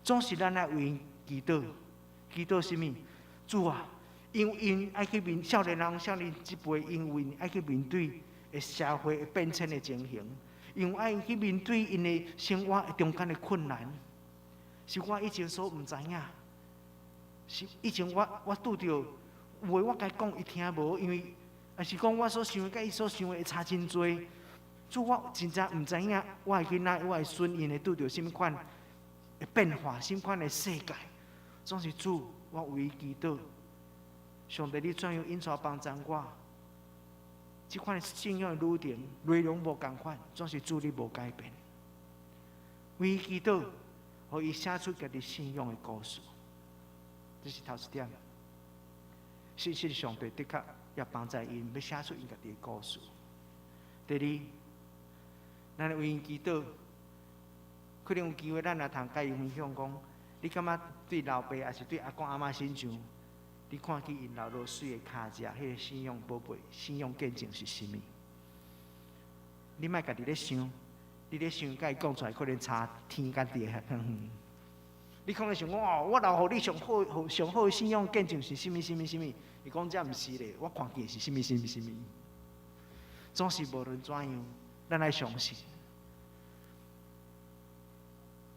總是咱愛為𪜶祈禱，祈禱啥物？主啊，因為𪜶愛去面少年人、少年這輩，因為愛去面對的社會的變遷的情形，因為愛去面對𪜶的生活中間的困難，是我以前所毋知影，是以前我我拄著有話我共伊講，伊聽無，因為抑是講我所想的佮伊所想的會差真濟。主，我真正毋知影，我的囡仔、我的孫，𪜶會拄著啥物款的變化、啥物款的世界。總是主，我為伊祈禱。上帝，你怎樣引帶幫助我？這款的信仰的旅程內容無仝款，總是主你無改變。為伊祈禱，予伊寫出家己信仰的故事。這是頭一點。事實上帝的確也幫助𪜶，欲寫出𪜶家己的故事。第二，咱為𪜶祈禱，可能有機會咱也通共伊分享講，你感覺對老爸抑是對阿公阿嬤身上，你看見𪜶留落媠的跤跡，彼個信仰寶貝、信仰見證是啥物？你莫家己咧想，你咧想，共伊講出來可能差天佮地遐遠。你可能想講哦，我留予你上好、上好的信仰見證是啥物、啥物、啥物？伊講這毋是咧，我看見是啥物、啥物、啥物。總是無論怎樣，咱愛相信，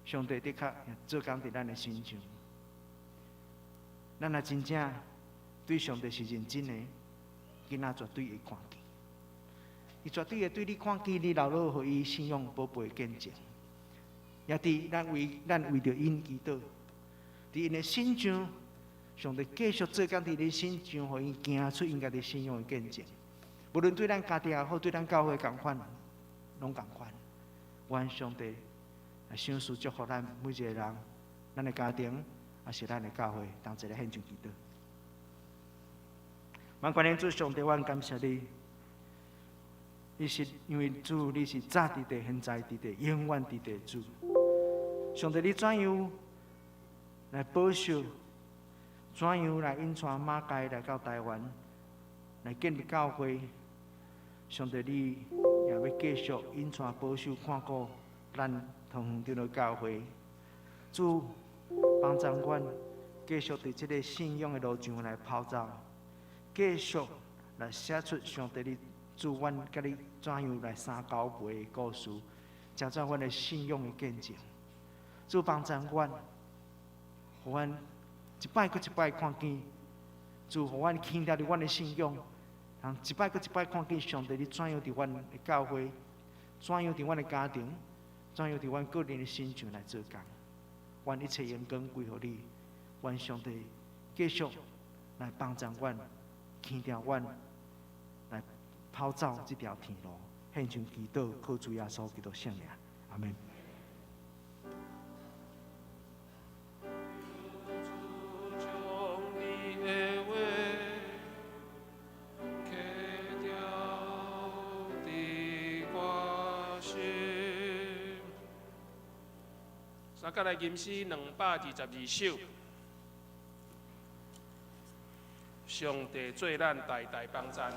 上帝的確做工佇咱的身上。咱若真正對上帝是認真的，囡仔絕對會看見。伊絕對會對你看見，你留落予伊信仰寶貝的見證。也佇咱為咱為著𪜶祈禱，佇𪜶的身上，上帝繼續做工佇恁身上，予𪜶行出𪜶家己信仰的見證。無論對咱家己也好，對咱教會仝款，攏仝款。願上帝來賞賜祝福咱每一个人，咱的家庭，抑是咱的教會，同齊來獻上祈禱。萬軍之主上帝，阮感謝你。你是因為主，你是早佇地、現在佇地、永遠佇地主。上帝，你怎樣來保守？怎樣來引帶馬偕來到台灣，來建立教會？上帝，你也欲繼續引帶保守看顧咱桃園長老教會。主幫助阮繼續佇這个信仰的路上來跑走，繼續來寫出上帝你主阮佮你怎樣來相交陪的故事，成做阮的信仰的見證。主幫助阮，予阮一擺閣一擺看見，主予阮堅定佇阮的信仰，通一擺閣一擺看見上帝你怎樣佇阮的教會，怎樣佇阮的家庭，怎樣佇阮個人的身上來做工。願一切榮光歸予你，願上帝繼續來幫助阮，堅定阮來跑走這條天路，獻上祈禱，靠主耶穌基督聖名，阿們。將你的話刻雕佇我心。三甲來吟詩222首。上帝做咱大大幫贊。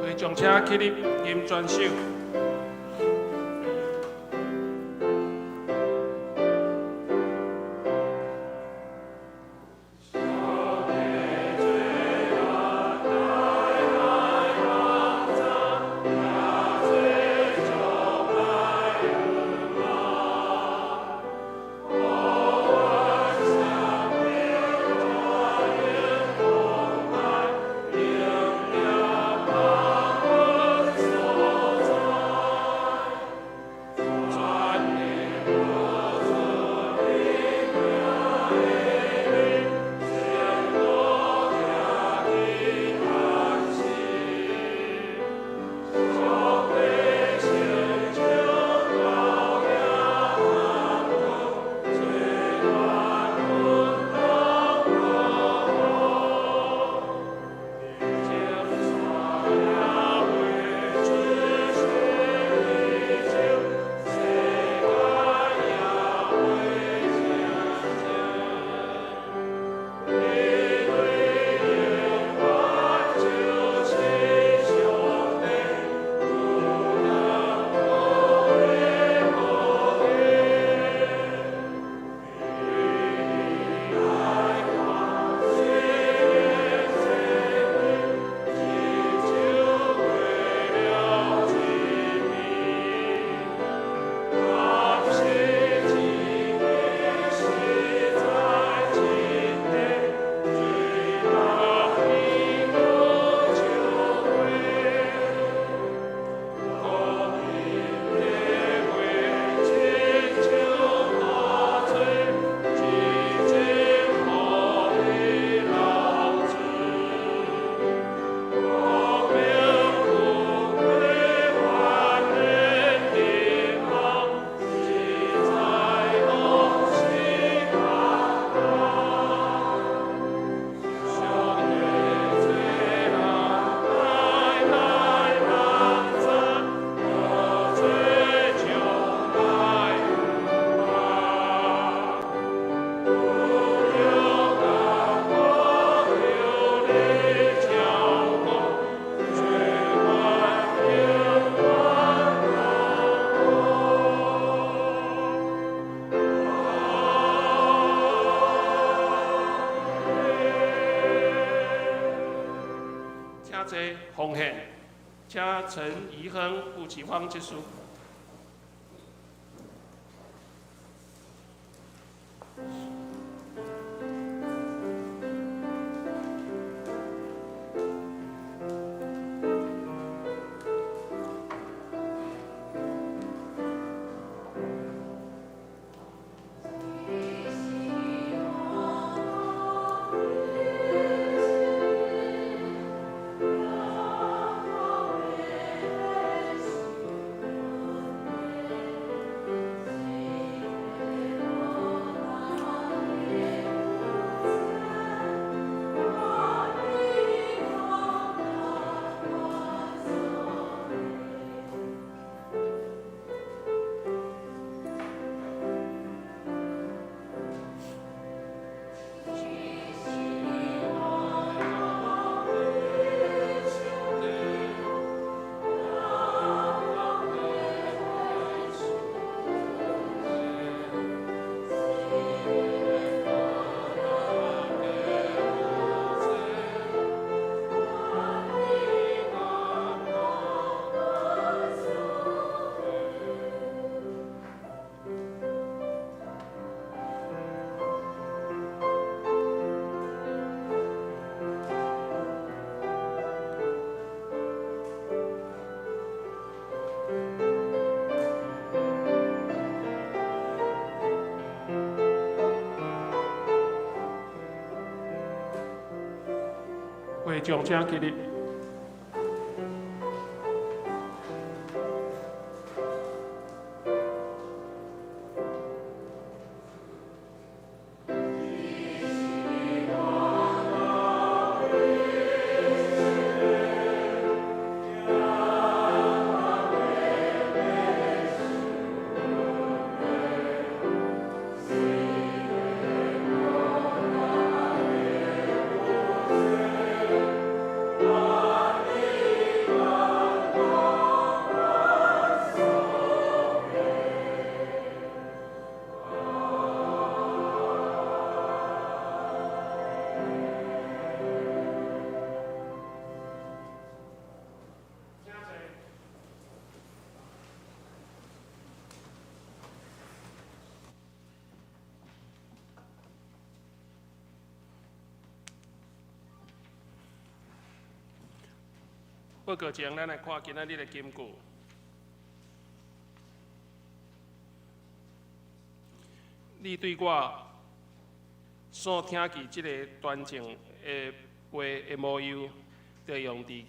回將車起立，吟全首。請坐奉獻，請陳怡亨、傅啟芳執事。眾請起立。報告前，咱來看今仔日的金句。你對我所聽見這个端正的話的模樣，著用佇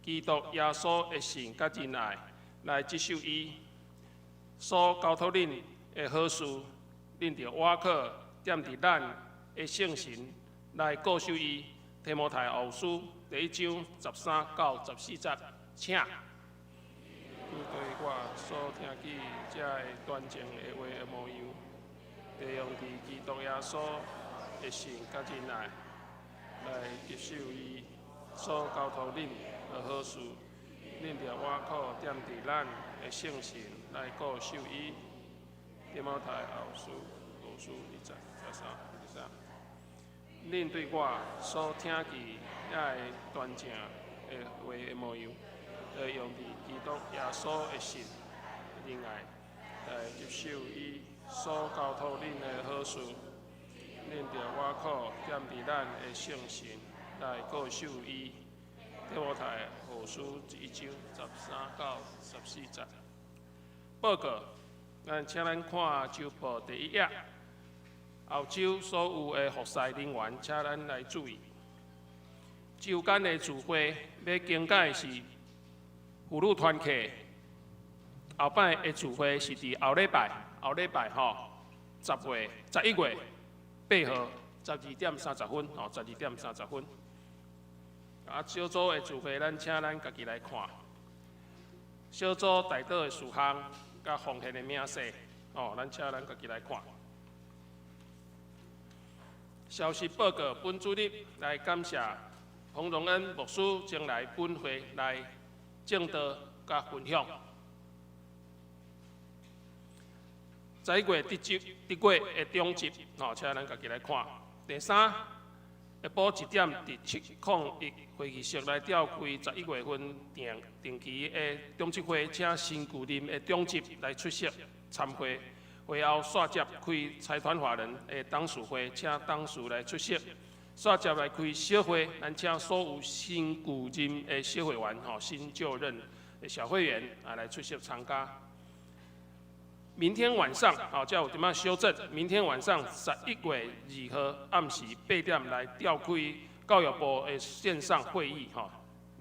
基督耶穌的信佮仁愛來職守伊。所交託恁的好事，恁著倚靠踮佇咱的聖神來固守伊。提摩太後書第一章13到14節，請。你對我所聽見這个端正的話的模樣，著用佇基督耶穌的信佮仁愛來職守伊。所交託恁的好事，恁著倚靠踮佇咱的聖神來固守伊。提摩太後書一章十三、十三。恁對我所聽見遐个端正的話的模樣，著用佇基督耶穌的信仁愛來職守伊。所交託恁的好事，恁著倚靠踮佇咱的聖神來固守伊。提摩太後書一章13到14節。報告，咱請咱看週報第一頁。後週所有的服侍人員，請咱來注意。週間的聚會欲更改是婦女團契，後擺的聚會是佇後禮拜，後禮拜吼，10月、11月8號12點30分，吼，12點30分。啊，小組的聚會，咱請咱家己來看。小組代禱的事項，佮奉獻的明細，哦，咱請咱家己來看。消息報告，本主日來感謝彭榮恩牧師前來本會來證道佮分享。11月得月的長執，吼，請咱家己來看。第三，下晡1點佇701會議室來召開11月份定定期的長執會，請新舊任的長執來出席參會。會後煞接開財團法人的董事會，請董事來出席。煞接來開小會，咱請所有新舊任的小會員，吼，新舊任的小會員啊來出席參加。明天晚上，吼，才有點仔修正。明天晚上11月2號暗時8點來召開教育部的線上會議，吼，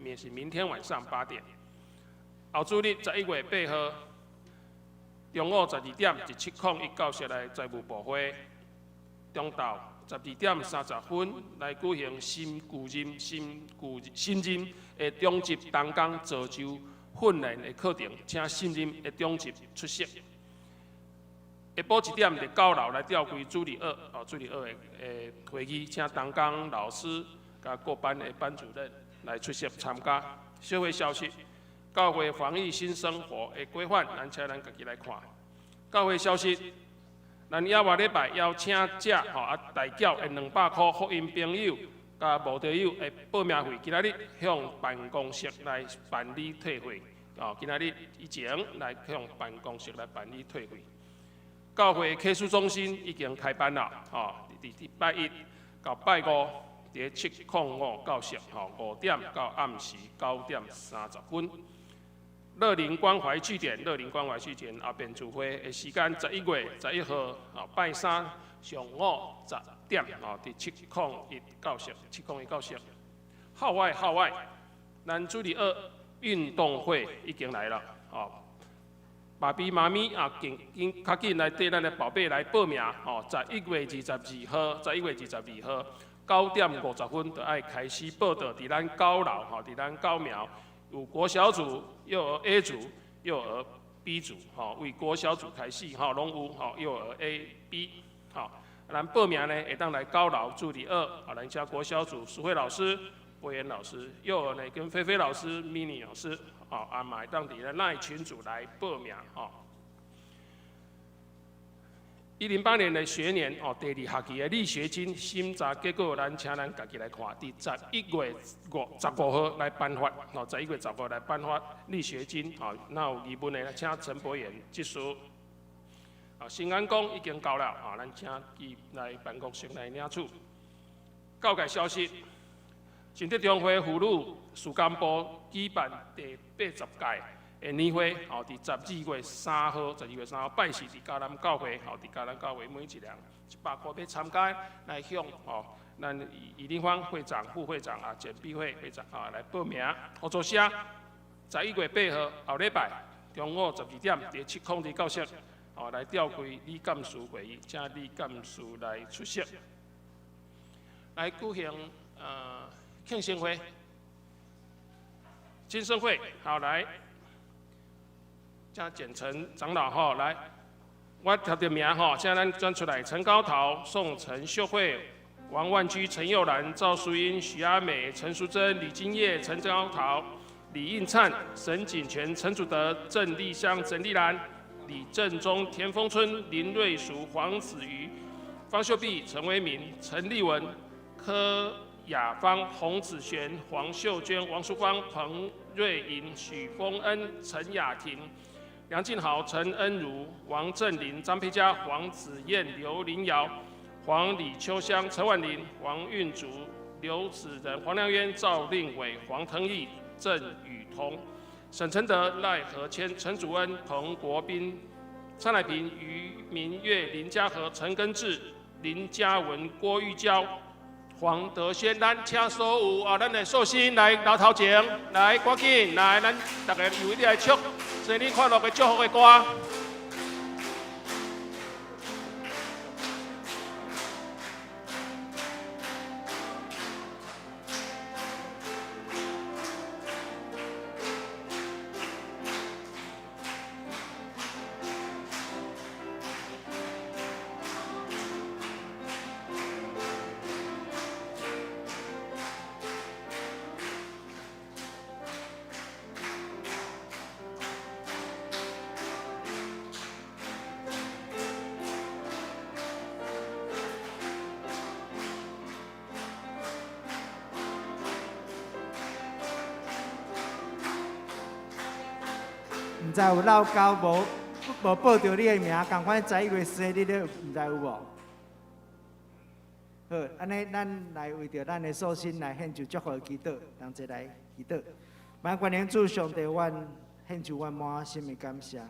也是明天晚上8點。後主日11月8號。中午12點，佇701教室內財務部會；中晝12點30分來舉行新舊任、新舊新任的長執同工造就訓練的課程，請新任的長執出席。下晡1點佇九樓來召開主日學，哦，主日學的的會議，請同工老師佮各班的班主任來出席參加。小會消息。教會防疫新生活的規範，咱請咱家己來看。教會消息，咱猶外禮拜邀請者吼啊代繳的200箍福音朋友佮慕道友的報名費，今仔日向辦公室來辦理退費。哦，今仔日以前來向辦公室來辦理退費。教會啟示中心已經開班啦，吼，佇禮拜一到拜五，佇705教室，吼，5點到暗時9點30分。樂齡關懷據點，樂齡關懷據點後邊聚會的時間，11月11號，哦，拜三上午10點，哦，佇701教室，701教室。號外號外，咱主日學運動會已經來了，吼。爸比媽咪啊，緊緊較緊來綴咱的寶貝來報名，吼！11月22號，十一月二十二號9點50分就愛開始報到，佇咱九樓，吼，佇咱九廟有國小組、幼兒 A 組、幼兒 B 組，吼，為國小組開始，吼，攏有，吼，幼兒 A、B，吼，咱報名呢會當來九樓主日學，啊，咱請國小組淑慧老師、博言老師，幼兒呢跟菲菲老師、mini 老師。吼，啊嘛會當佇咧 LINE 群組來報名吼。108年的學年哦，第二學期的勵學金審查結果，咱請咱家己來看，佇11月15號來頒發，哦，十一月十五來頒發勵學金，吼，若有疑問的，請陳博賢執事。啊，新安宮已經交了，啊，咱請伊來辦公室來領取。告解消息。信德中會婦女事工部舉辦第80屆的年會，吼，佇12月3號，十二月三號拜四，佇嘉南教會，吼，佇嘉南教會每一人100箍欲參加來向吼，咱李林芳會長、副會長啊，簡碧慧會長啊來報名。合作社11月8號後禮拜中午12點，佇702教室，吼來召開理監事會議，請理監事來出席，來舉行慶生會、慶生會，好來，請簡陳長老吼來，我聽著名吼，請咱轉出來：陳高桃、宋陳秀慧、王萬居、陳佑蘭、趙淑英、許阿美、陳淑貞、李金葉、陳高桃、李應燦、沈景全、陳祖德、鄭麗香、陳麗蘭、李正忠、田豐春、林瑞淑、黃子瑜、方秀碧、陳威明、陳立文、柯雅芳、洪子璇、黃秀娟、王淑芳、彭瑞穎、許峰恩、陳雅婷、梁敬豪、陳恩如、王振林、張佩嘉、黃子燕、劉林瑤、黃李秋香、陳婉玲、黃運竹、劉子仁、黃亮淵、趙令偉、黃騰義、鄭雨桐、沈承德、賴和謙、陳祖恩、彭國斌、蔡乃平、余明月、林家和、陳根志、林嘉文、郭玉嬌。黃德軒，咱請所有啊，咱的壽星來樓頭前來，趕緊來，咱逐家由你來唱生日快樂的祝福的歌。毋知有落交無？無報著你的名，仝款十一月生日的，毋知有無？好，按呢，咱來為著咱的壽星來獻上祝福的祈禱，同齊來祈禱。萬軍天主上帝，阮獻上阮滿心的感謝。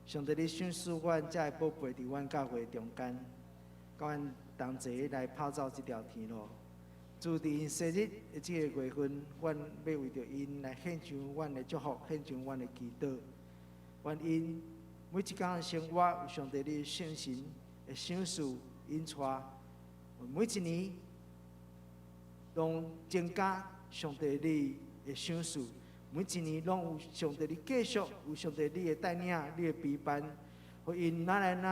上帝，你賞賜阮這个寶貝佇阮教會中間，佮阮同齊來跑走這條天路。主佇𪜶生日的這个月份，阮欲為著𪜶來獻上阮的祝福，獻上阮的祈禱。願𪜶每一工的生活，有上帝你聖神的賞賜引帶，每一年攏增加上帝你的賞賜，每一年攏有上帝你繼續有上帝你的帶領，你的陪伴，予𪜶愈來愈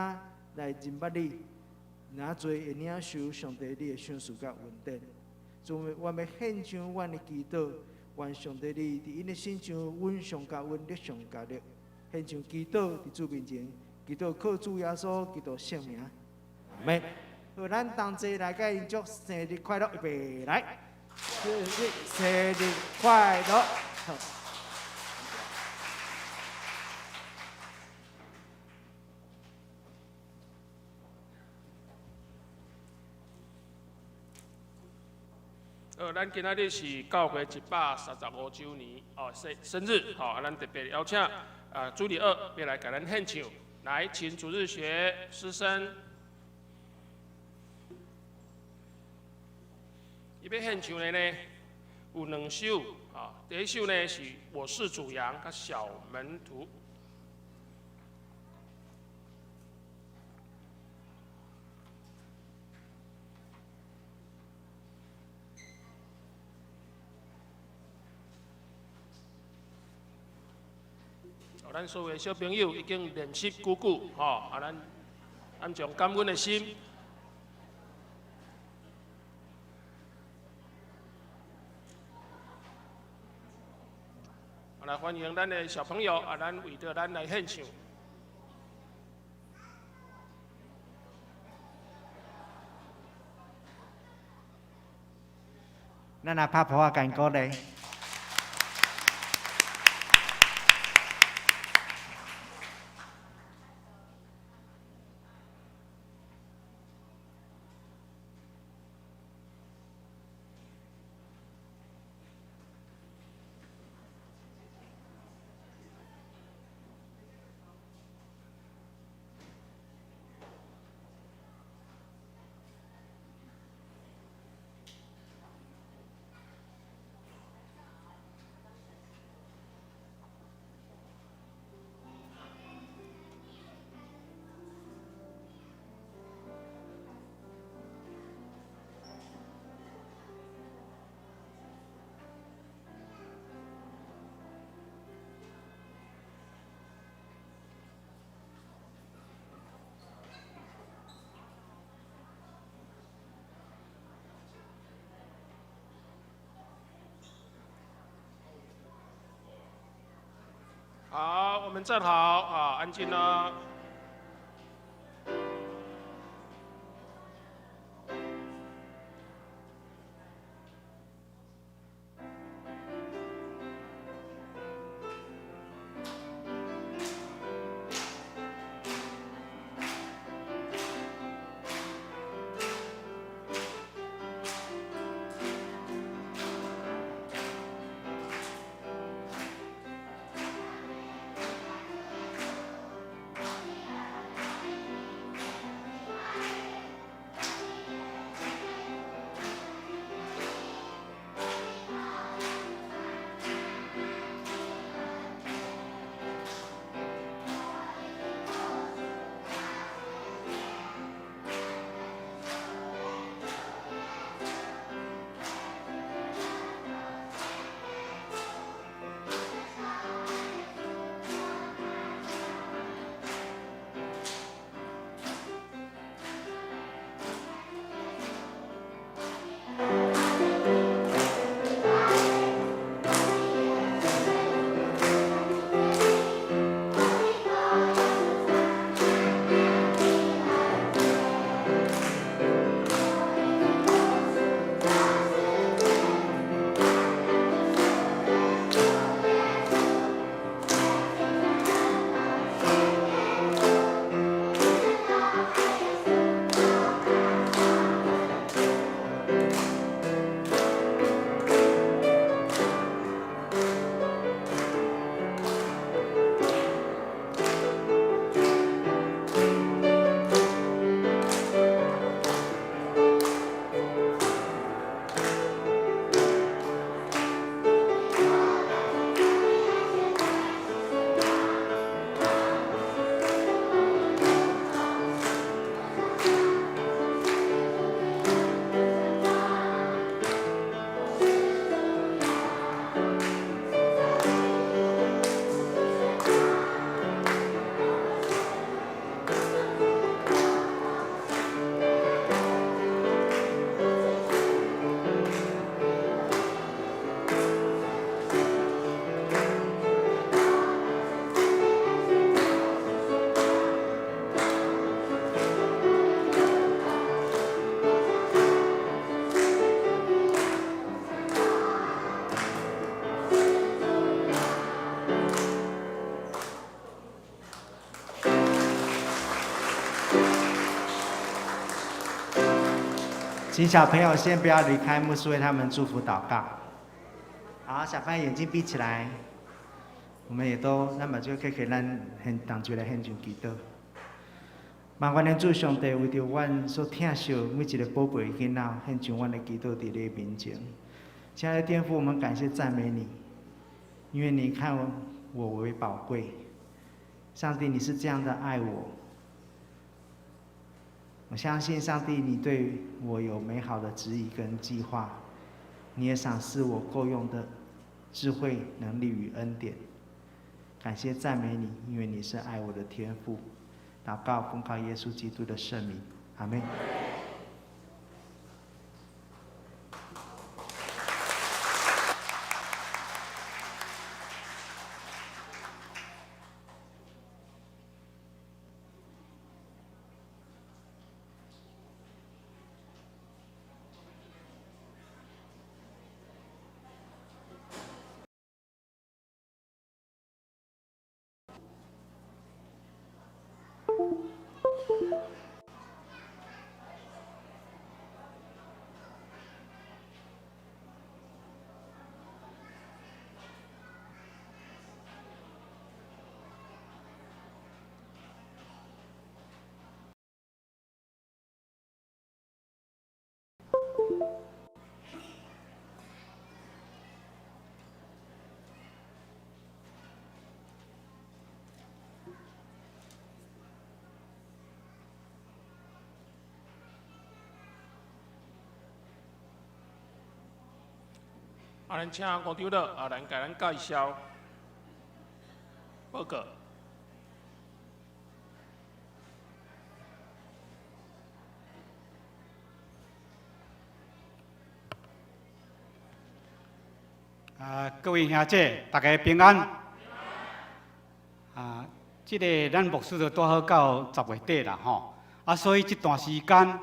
來認捌你，愈濟會領受上帝你的賞賜佮恩典。主，我欲獻上阮的祈禱，願上帝你佇𪜶的身上，恩上加恩，力上加力。獻上祈禱佇主面前，祈禱靠主耶穌基督聖名，阿們。好，咱同齊來共𪜶祝生日快樂，預備來，生日快樂。好。咱今仔日是教會135週年哦，生生日，吼，啊，咱特別邀請啊主日學欲來共咱獻唱，來，請主日學師生，伊欲獻唱的呢，有兩首啊，第一首呢是《我是主羊》佮小門徒。咱所有的小朋友已經練習久久，吼，啊，咱按將感恩的心，來歡迎咱的小朋友，啊，咱為著咱來獻唱。咱來拍噗仔共鼓勵。好，我們站好啊，安靜啦。請小朋友先不要離開，牧師為他們祝福禱告。好，小朋友眼睛閉起來，我們也都那麼就可以咱現當作來獻上祈禱。麻煩恁主上帝為著阮所疼惜每一個寶貝囡仔，獻上阮的祈禱佇你面前。親愛的天父，我們感謝讚美你，因為你看我為寶貴。上帝，你是這樣的愛我。我相信上帝，你對我有美好的旨意跟計劃，你也賞賜我夠用的智慧、能力與恩典。感謝讚美你，因為你是愛我的天父。禱告，奉靠耶穌基督的聖名，阿門。啊，咱請吳長老啊，來共咱介紹報告。啊，各位兄姐，大家平安。啊，這个咱牧師就拄好到10月底啦，吼。啊，所以這段時間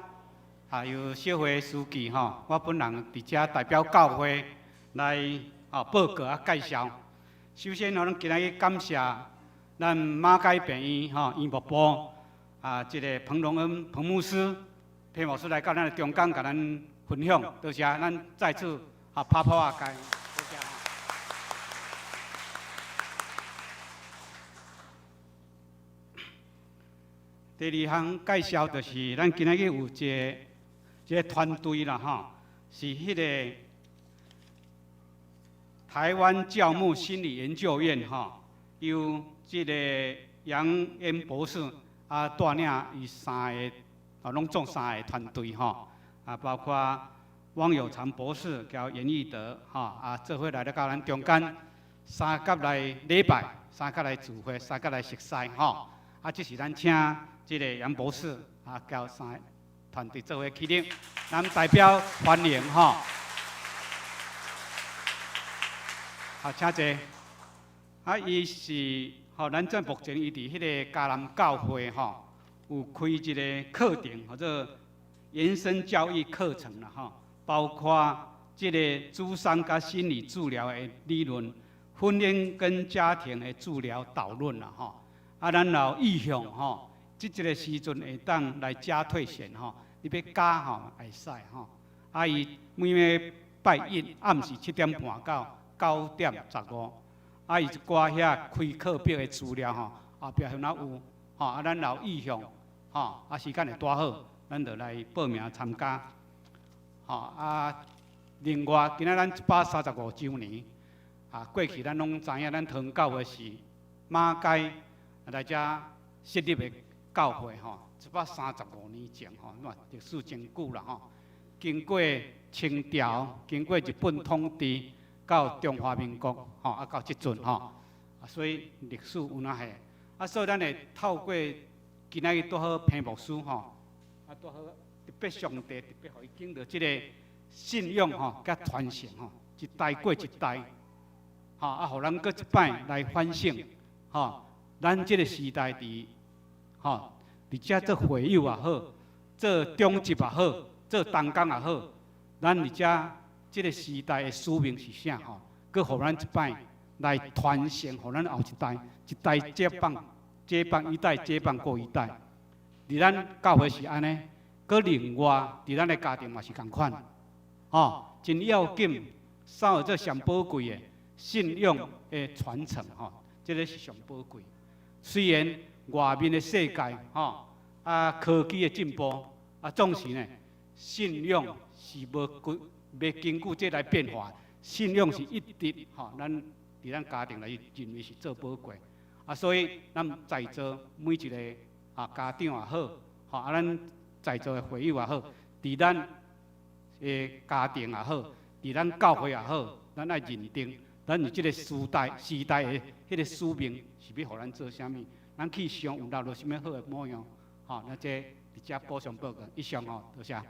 啊，由小會書記吼，我本人佇遮代表教會來啊報告啊介紹。首先，我咱今仔日感謝咱馬偕病院吼院牧部啊，這个彭榮恩彭牧師、彭牧師來到咱的中間，共咱分享。多謝，咱再次啊拍拍仔蓋。第二項介紹就是咱今仔日有一個團隊啦，吼，是彼个台灣教牧心理研究院，吼，由這个楊恩博士啊帶領伊三个啊，攏總三个團隊，吼，啊，包括汪有長博士佮嚴義德，吼，啊，做伙來咧到咱中間，三甲來禮拜，三甲來聚會，三甲來熟似，吼，啊，這是咱請這個楊博士啊，佮三个團隊做伙起立，咱代表歡迎吼。好，請坐。啊，伊是吼，咱這目前伊佇彼个嘉南教會吼，有開一個課程，號做延伸教育課程啦吼，包括這个諮商佮心理治療的理論、婚姻跟家庭的治療導論啦吼。啊，咱有意向吼。這一个時陣會當來加退選吼，你欲加吼會使吼。啊，伊每禮拜一暗時7點半到9點15，啊，伊一寡遐開課表的資料吼，後壁遐有吼，啊，咱有意向吼，啊，時間會拄好，咱就來報名參加。吼啊，另外，今仔咱135週年，啊，過去咱攏知影，咱桃園教會是馬偕來遮設立的教會吼，135年前吼，那歷史真久啦吼。經過清朝，經過日本統治，到中華民國吼，啊到這陣吼，啊所以歷史有哪下？啊，所以咱會透過今仔日拄好彭牧師吼，啊拄好特別上帝特別予伊講著這个信仰吼，佮傳承吼，一代過一代，吼啊，予咱閣一擺來反省吼，咱這个時代佇吼，佇遮做會友也好，做長執也好，做同工也好，咱佇遮這个時代的使命是啥吼？閣予咱一擺來傳承，予咱後一代，一代接棒，接棒一代接棒過一代。佇咱教會是按呢，閣另外佇咱的家庭嘛是仝款，吼，真要緊，啥叫做上寶貴的信仰的傳承吼，這个是上寶貴。雖然外面的世界，吼，啊，科技的進步，啊，總是呢，信仰是無根，袂根據這來變化。信仰是一直吼，咱佇咱家庭內認為是做寶貴。啊，所以咱在座每一個啊家長也好，吼啊咱在座的會友也好，佇咱的家庭也好，佇咱教會也好，咱愛認定，咱有這個時代時代的彼個使命是欲予咱做啥物，咱去上有留落啥物好的模樣，吼，咱這佇遮補充報告。以上吼，多謝。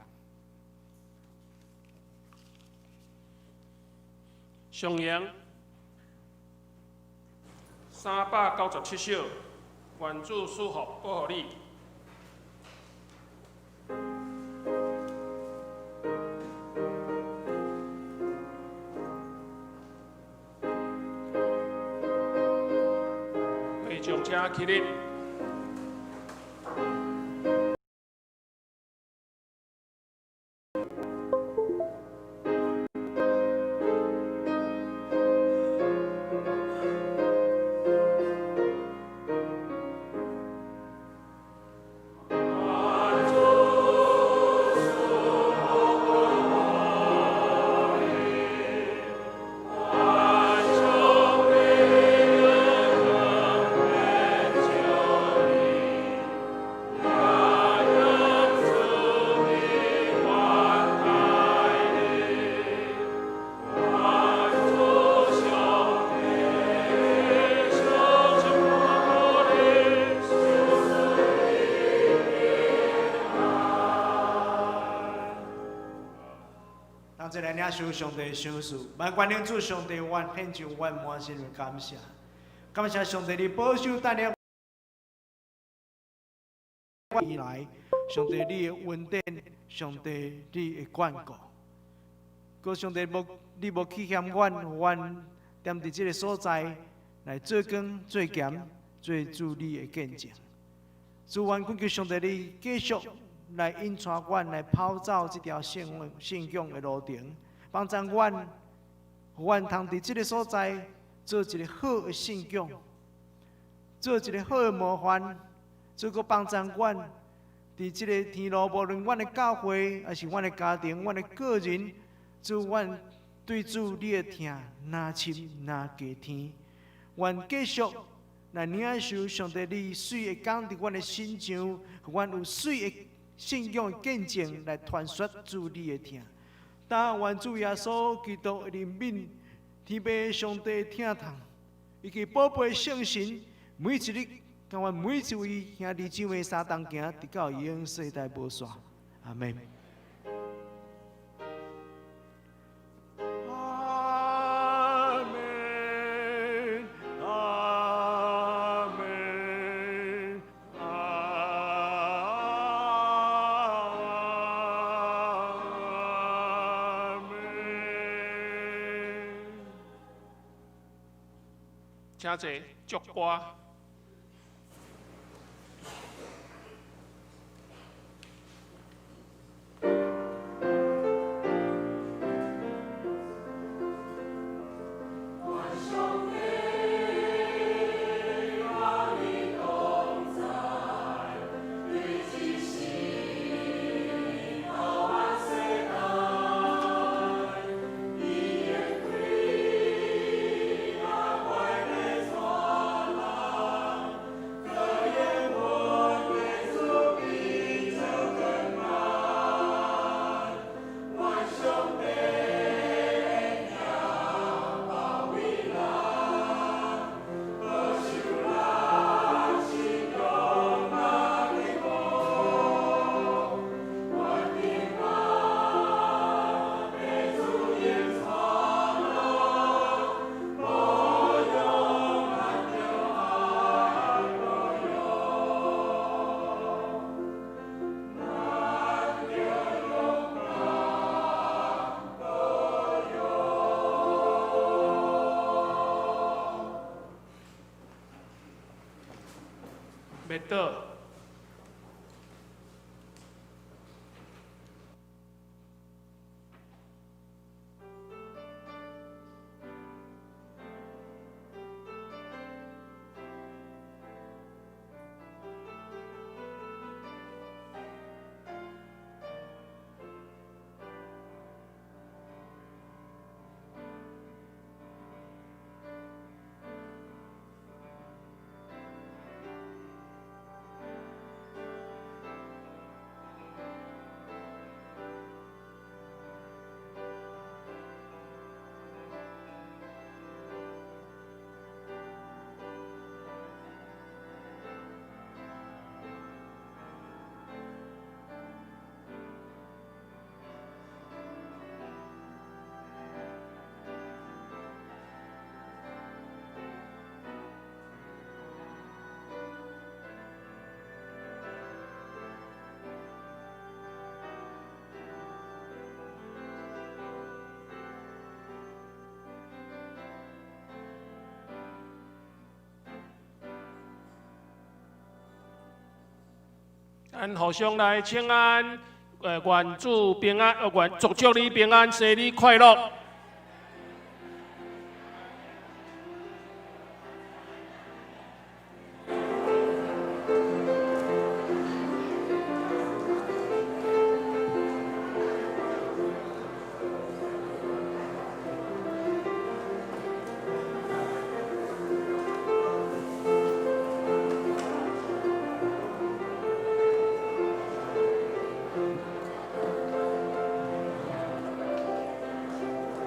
上揚397首，願主賜福保護你。會眾請起立。同齊來領受上帝賞賜，萬關領主上帝，阮獻上阮滿心的感謝，感謝上帝你保守帶領以來，上帝你的恩典，上帝你的眷顧，閣上帝無你無棄嫌阮，阮踮佇這个所在來做工做鹽做主你的見證。主，阮懇求上帝你繼續來引帶阮來跑走這條信信仰的路程，幫助阮，予阮通佇這个所在做一個好的信仰，做一個好的模範，做閣幫助阮佇這个天路，無論阮的教會，抑是阮的家庭，阮的個人，主，阮對主你的疼若深若加添，願繼續來領受上帝你媠的講佇阮的身上，予阮有媠的信仰的見證來傳說主你的疼。但願主耶穌基督的憐憫、天父上帝的疼痛，以及寶貝聖神，每一日共阮每一位兄弟姊妹相同行，直到永世代無煞。阿們。阿們，阿們，阿們。請坐，祝歌。滅倒。咱互相來請安，願主平安，願祝祝你平安，生日快樂。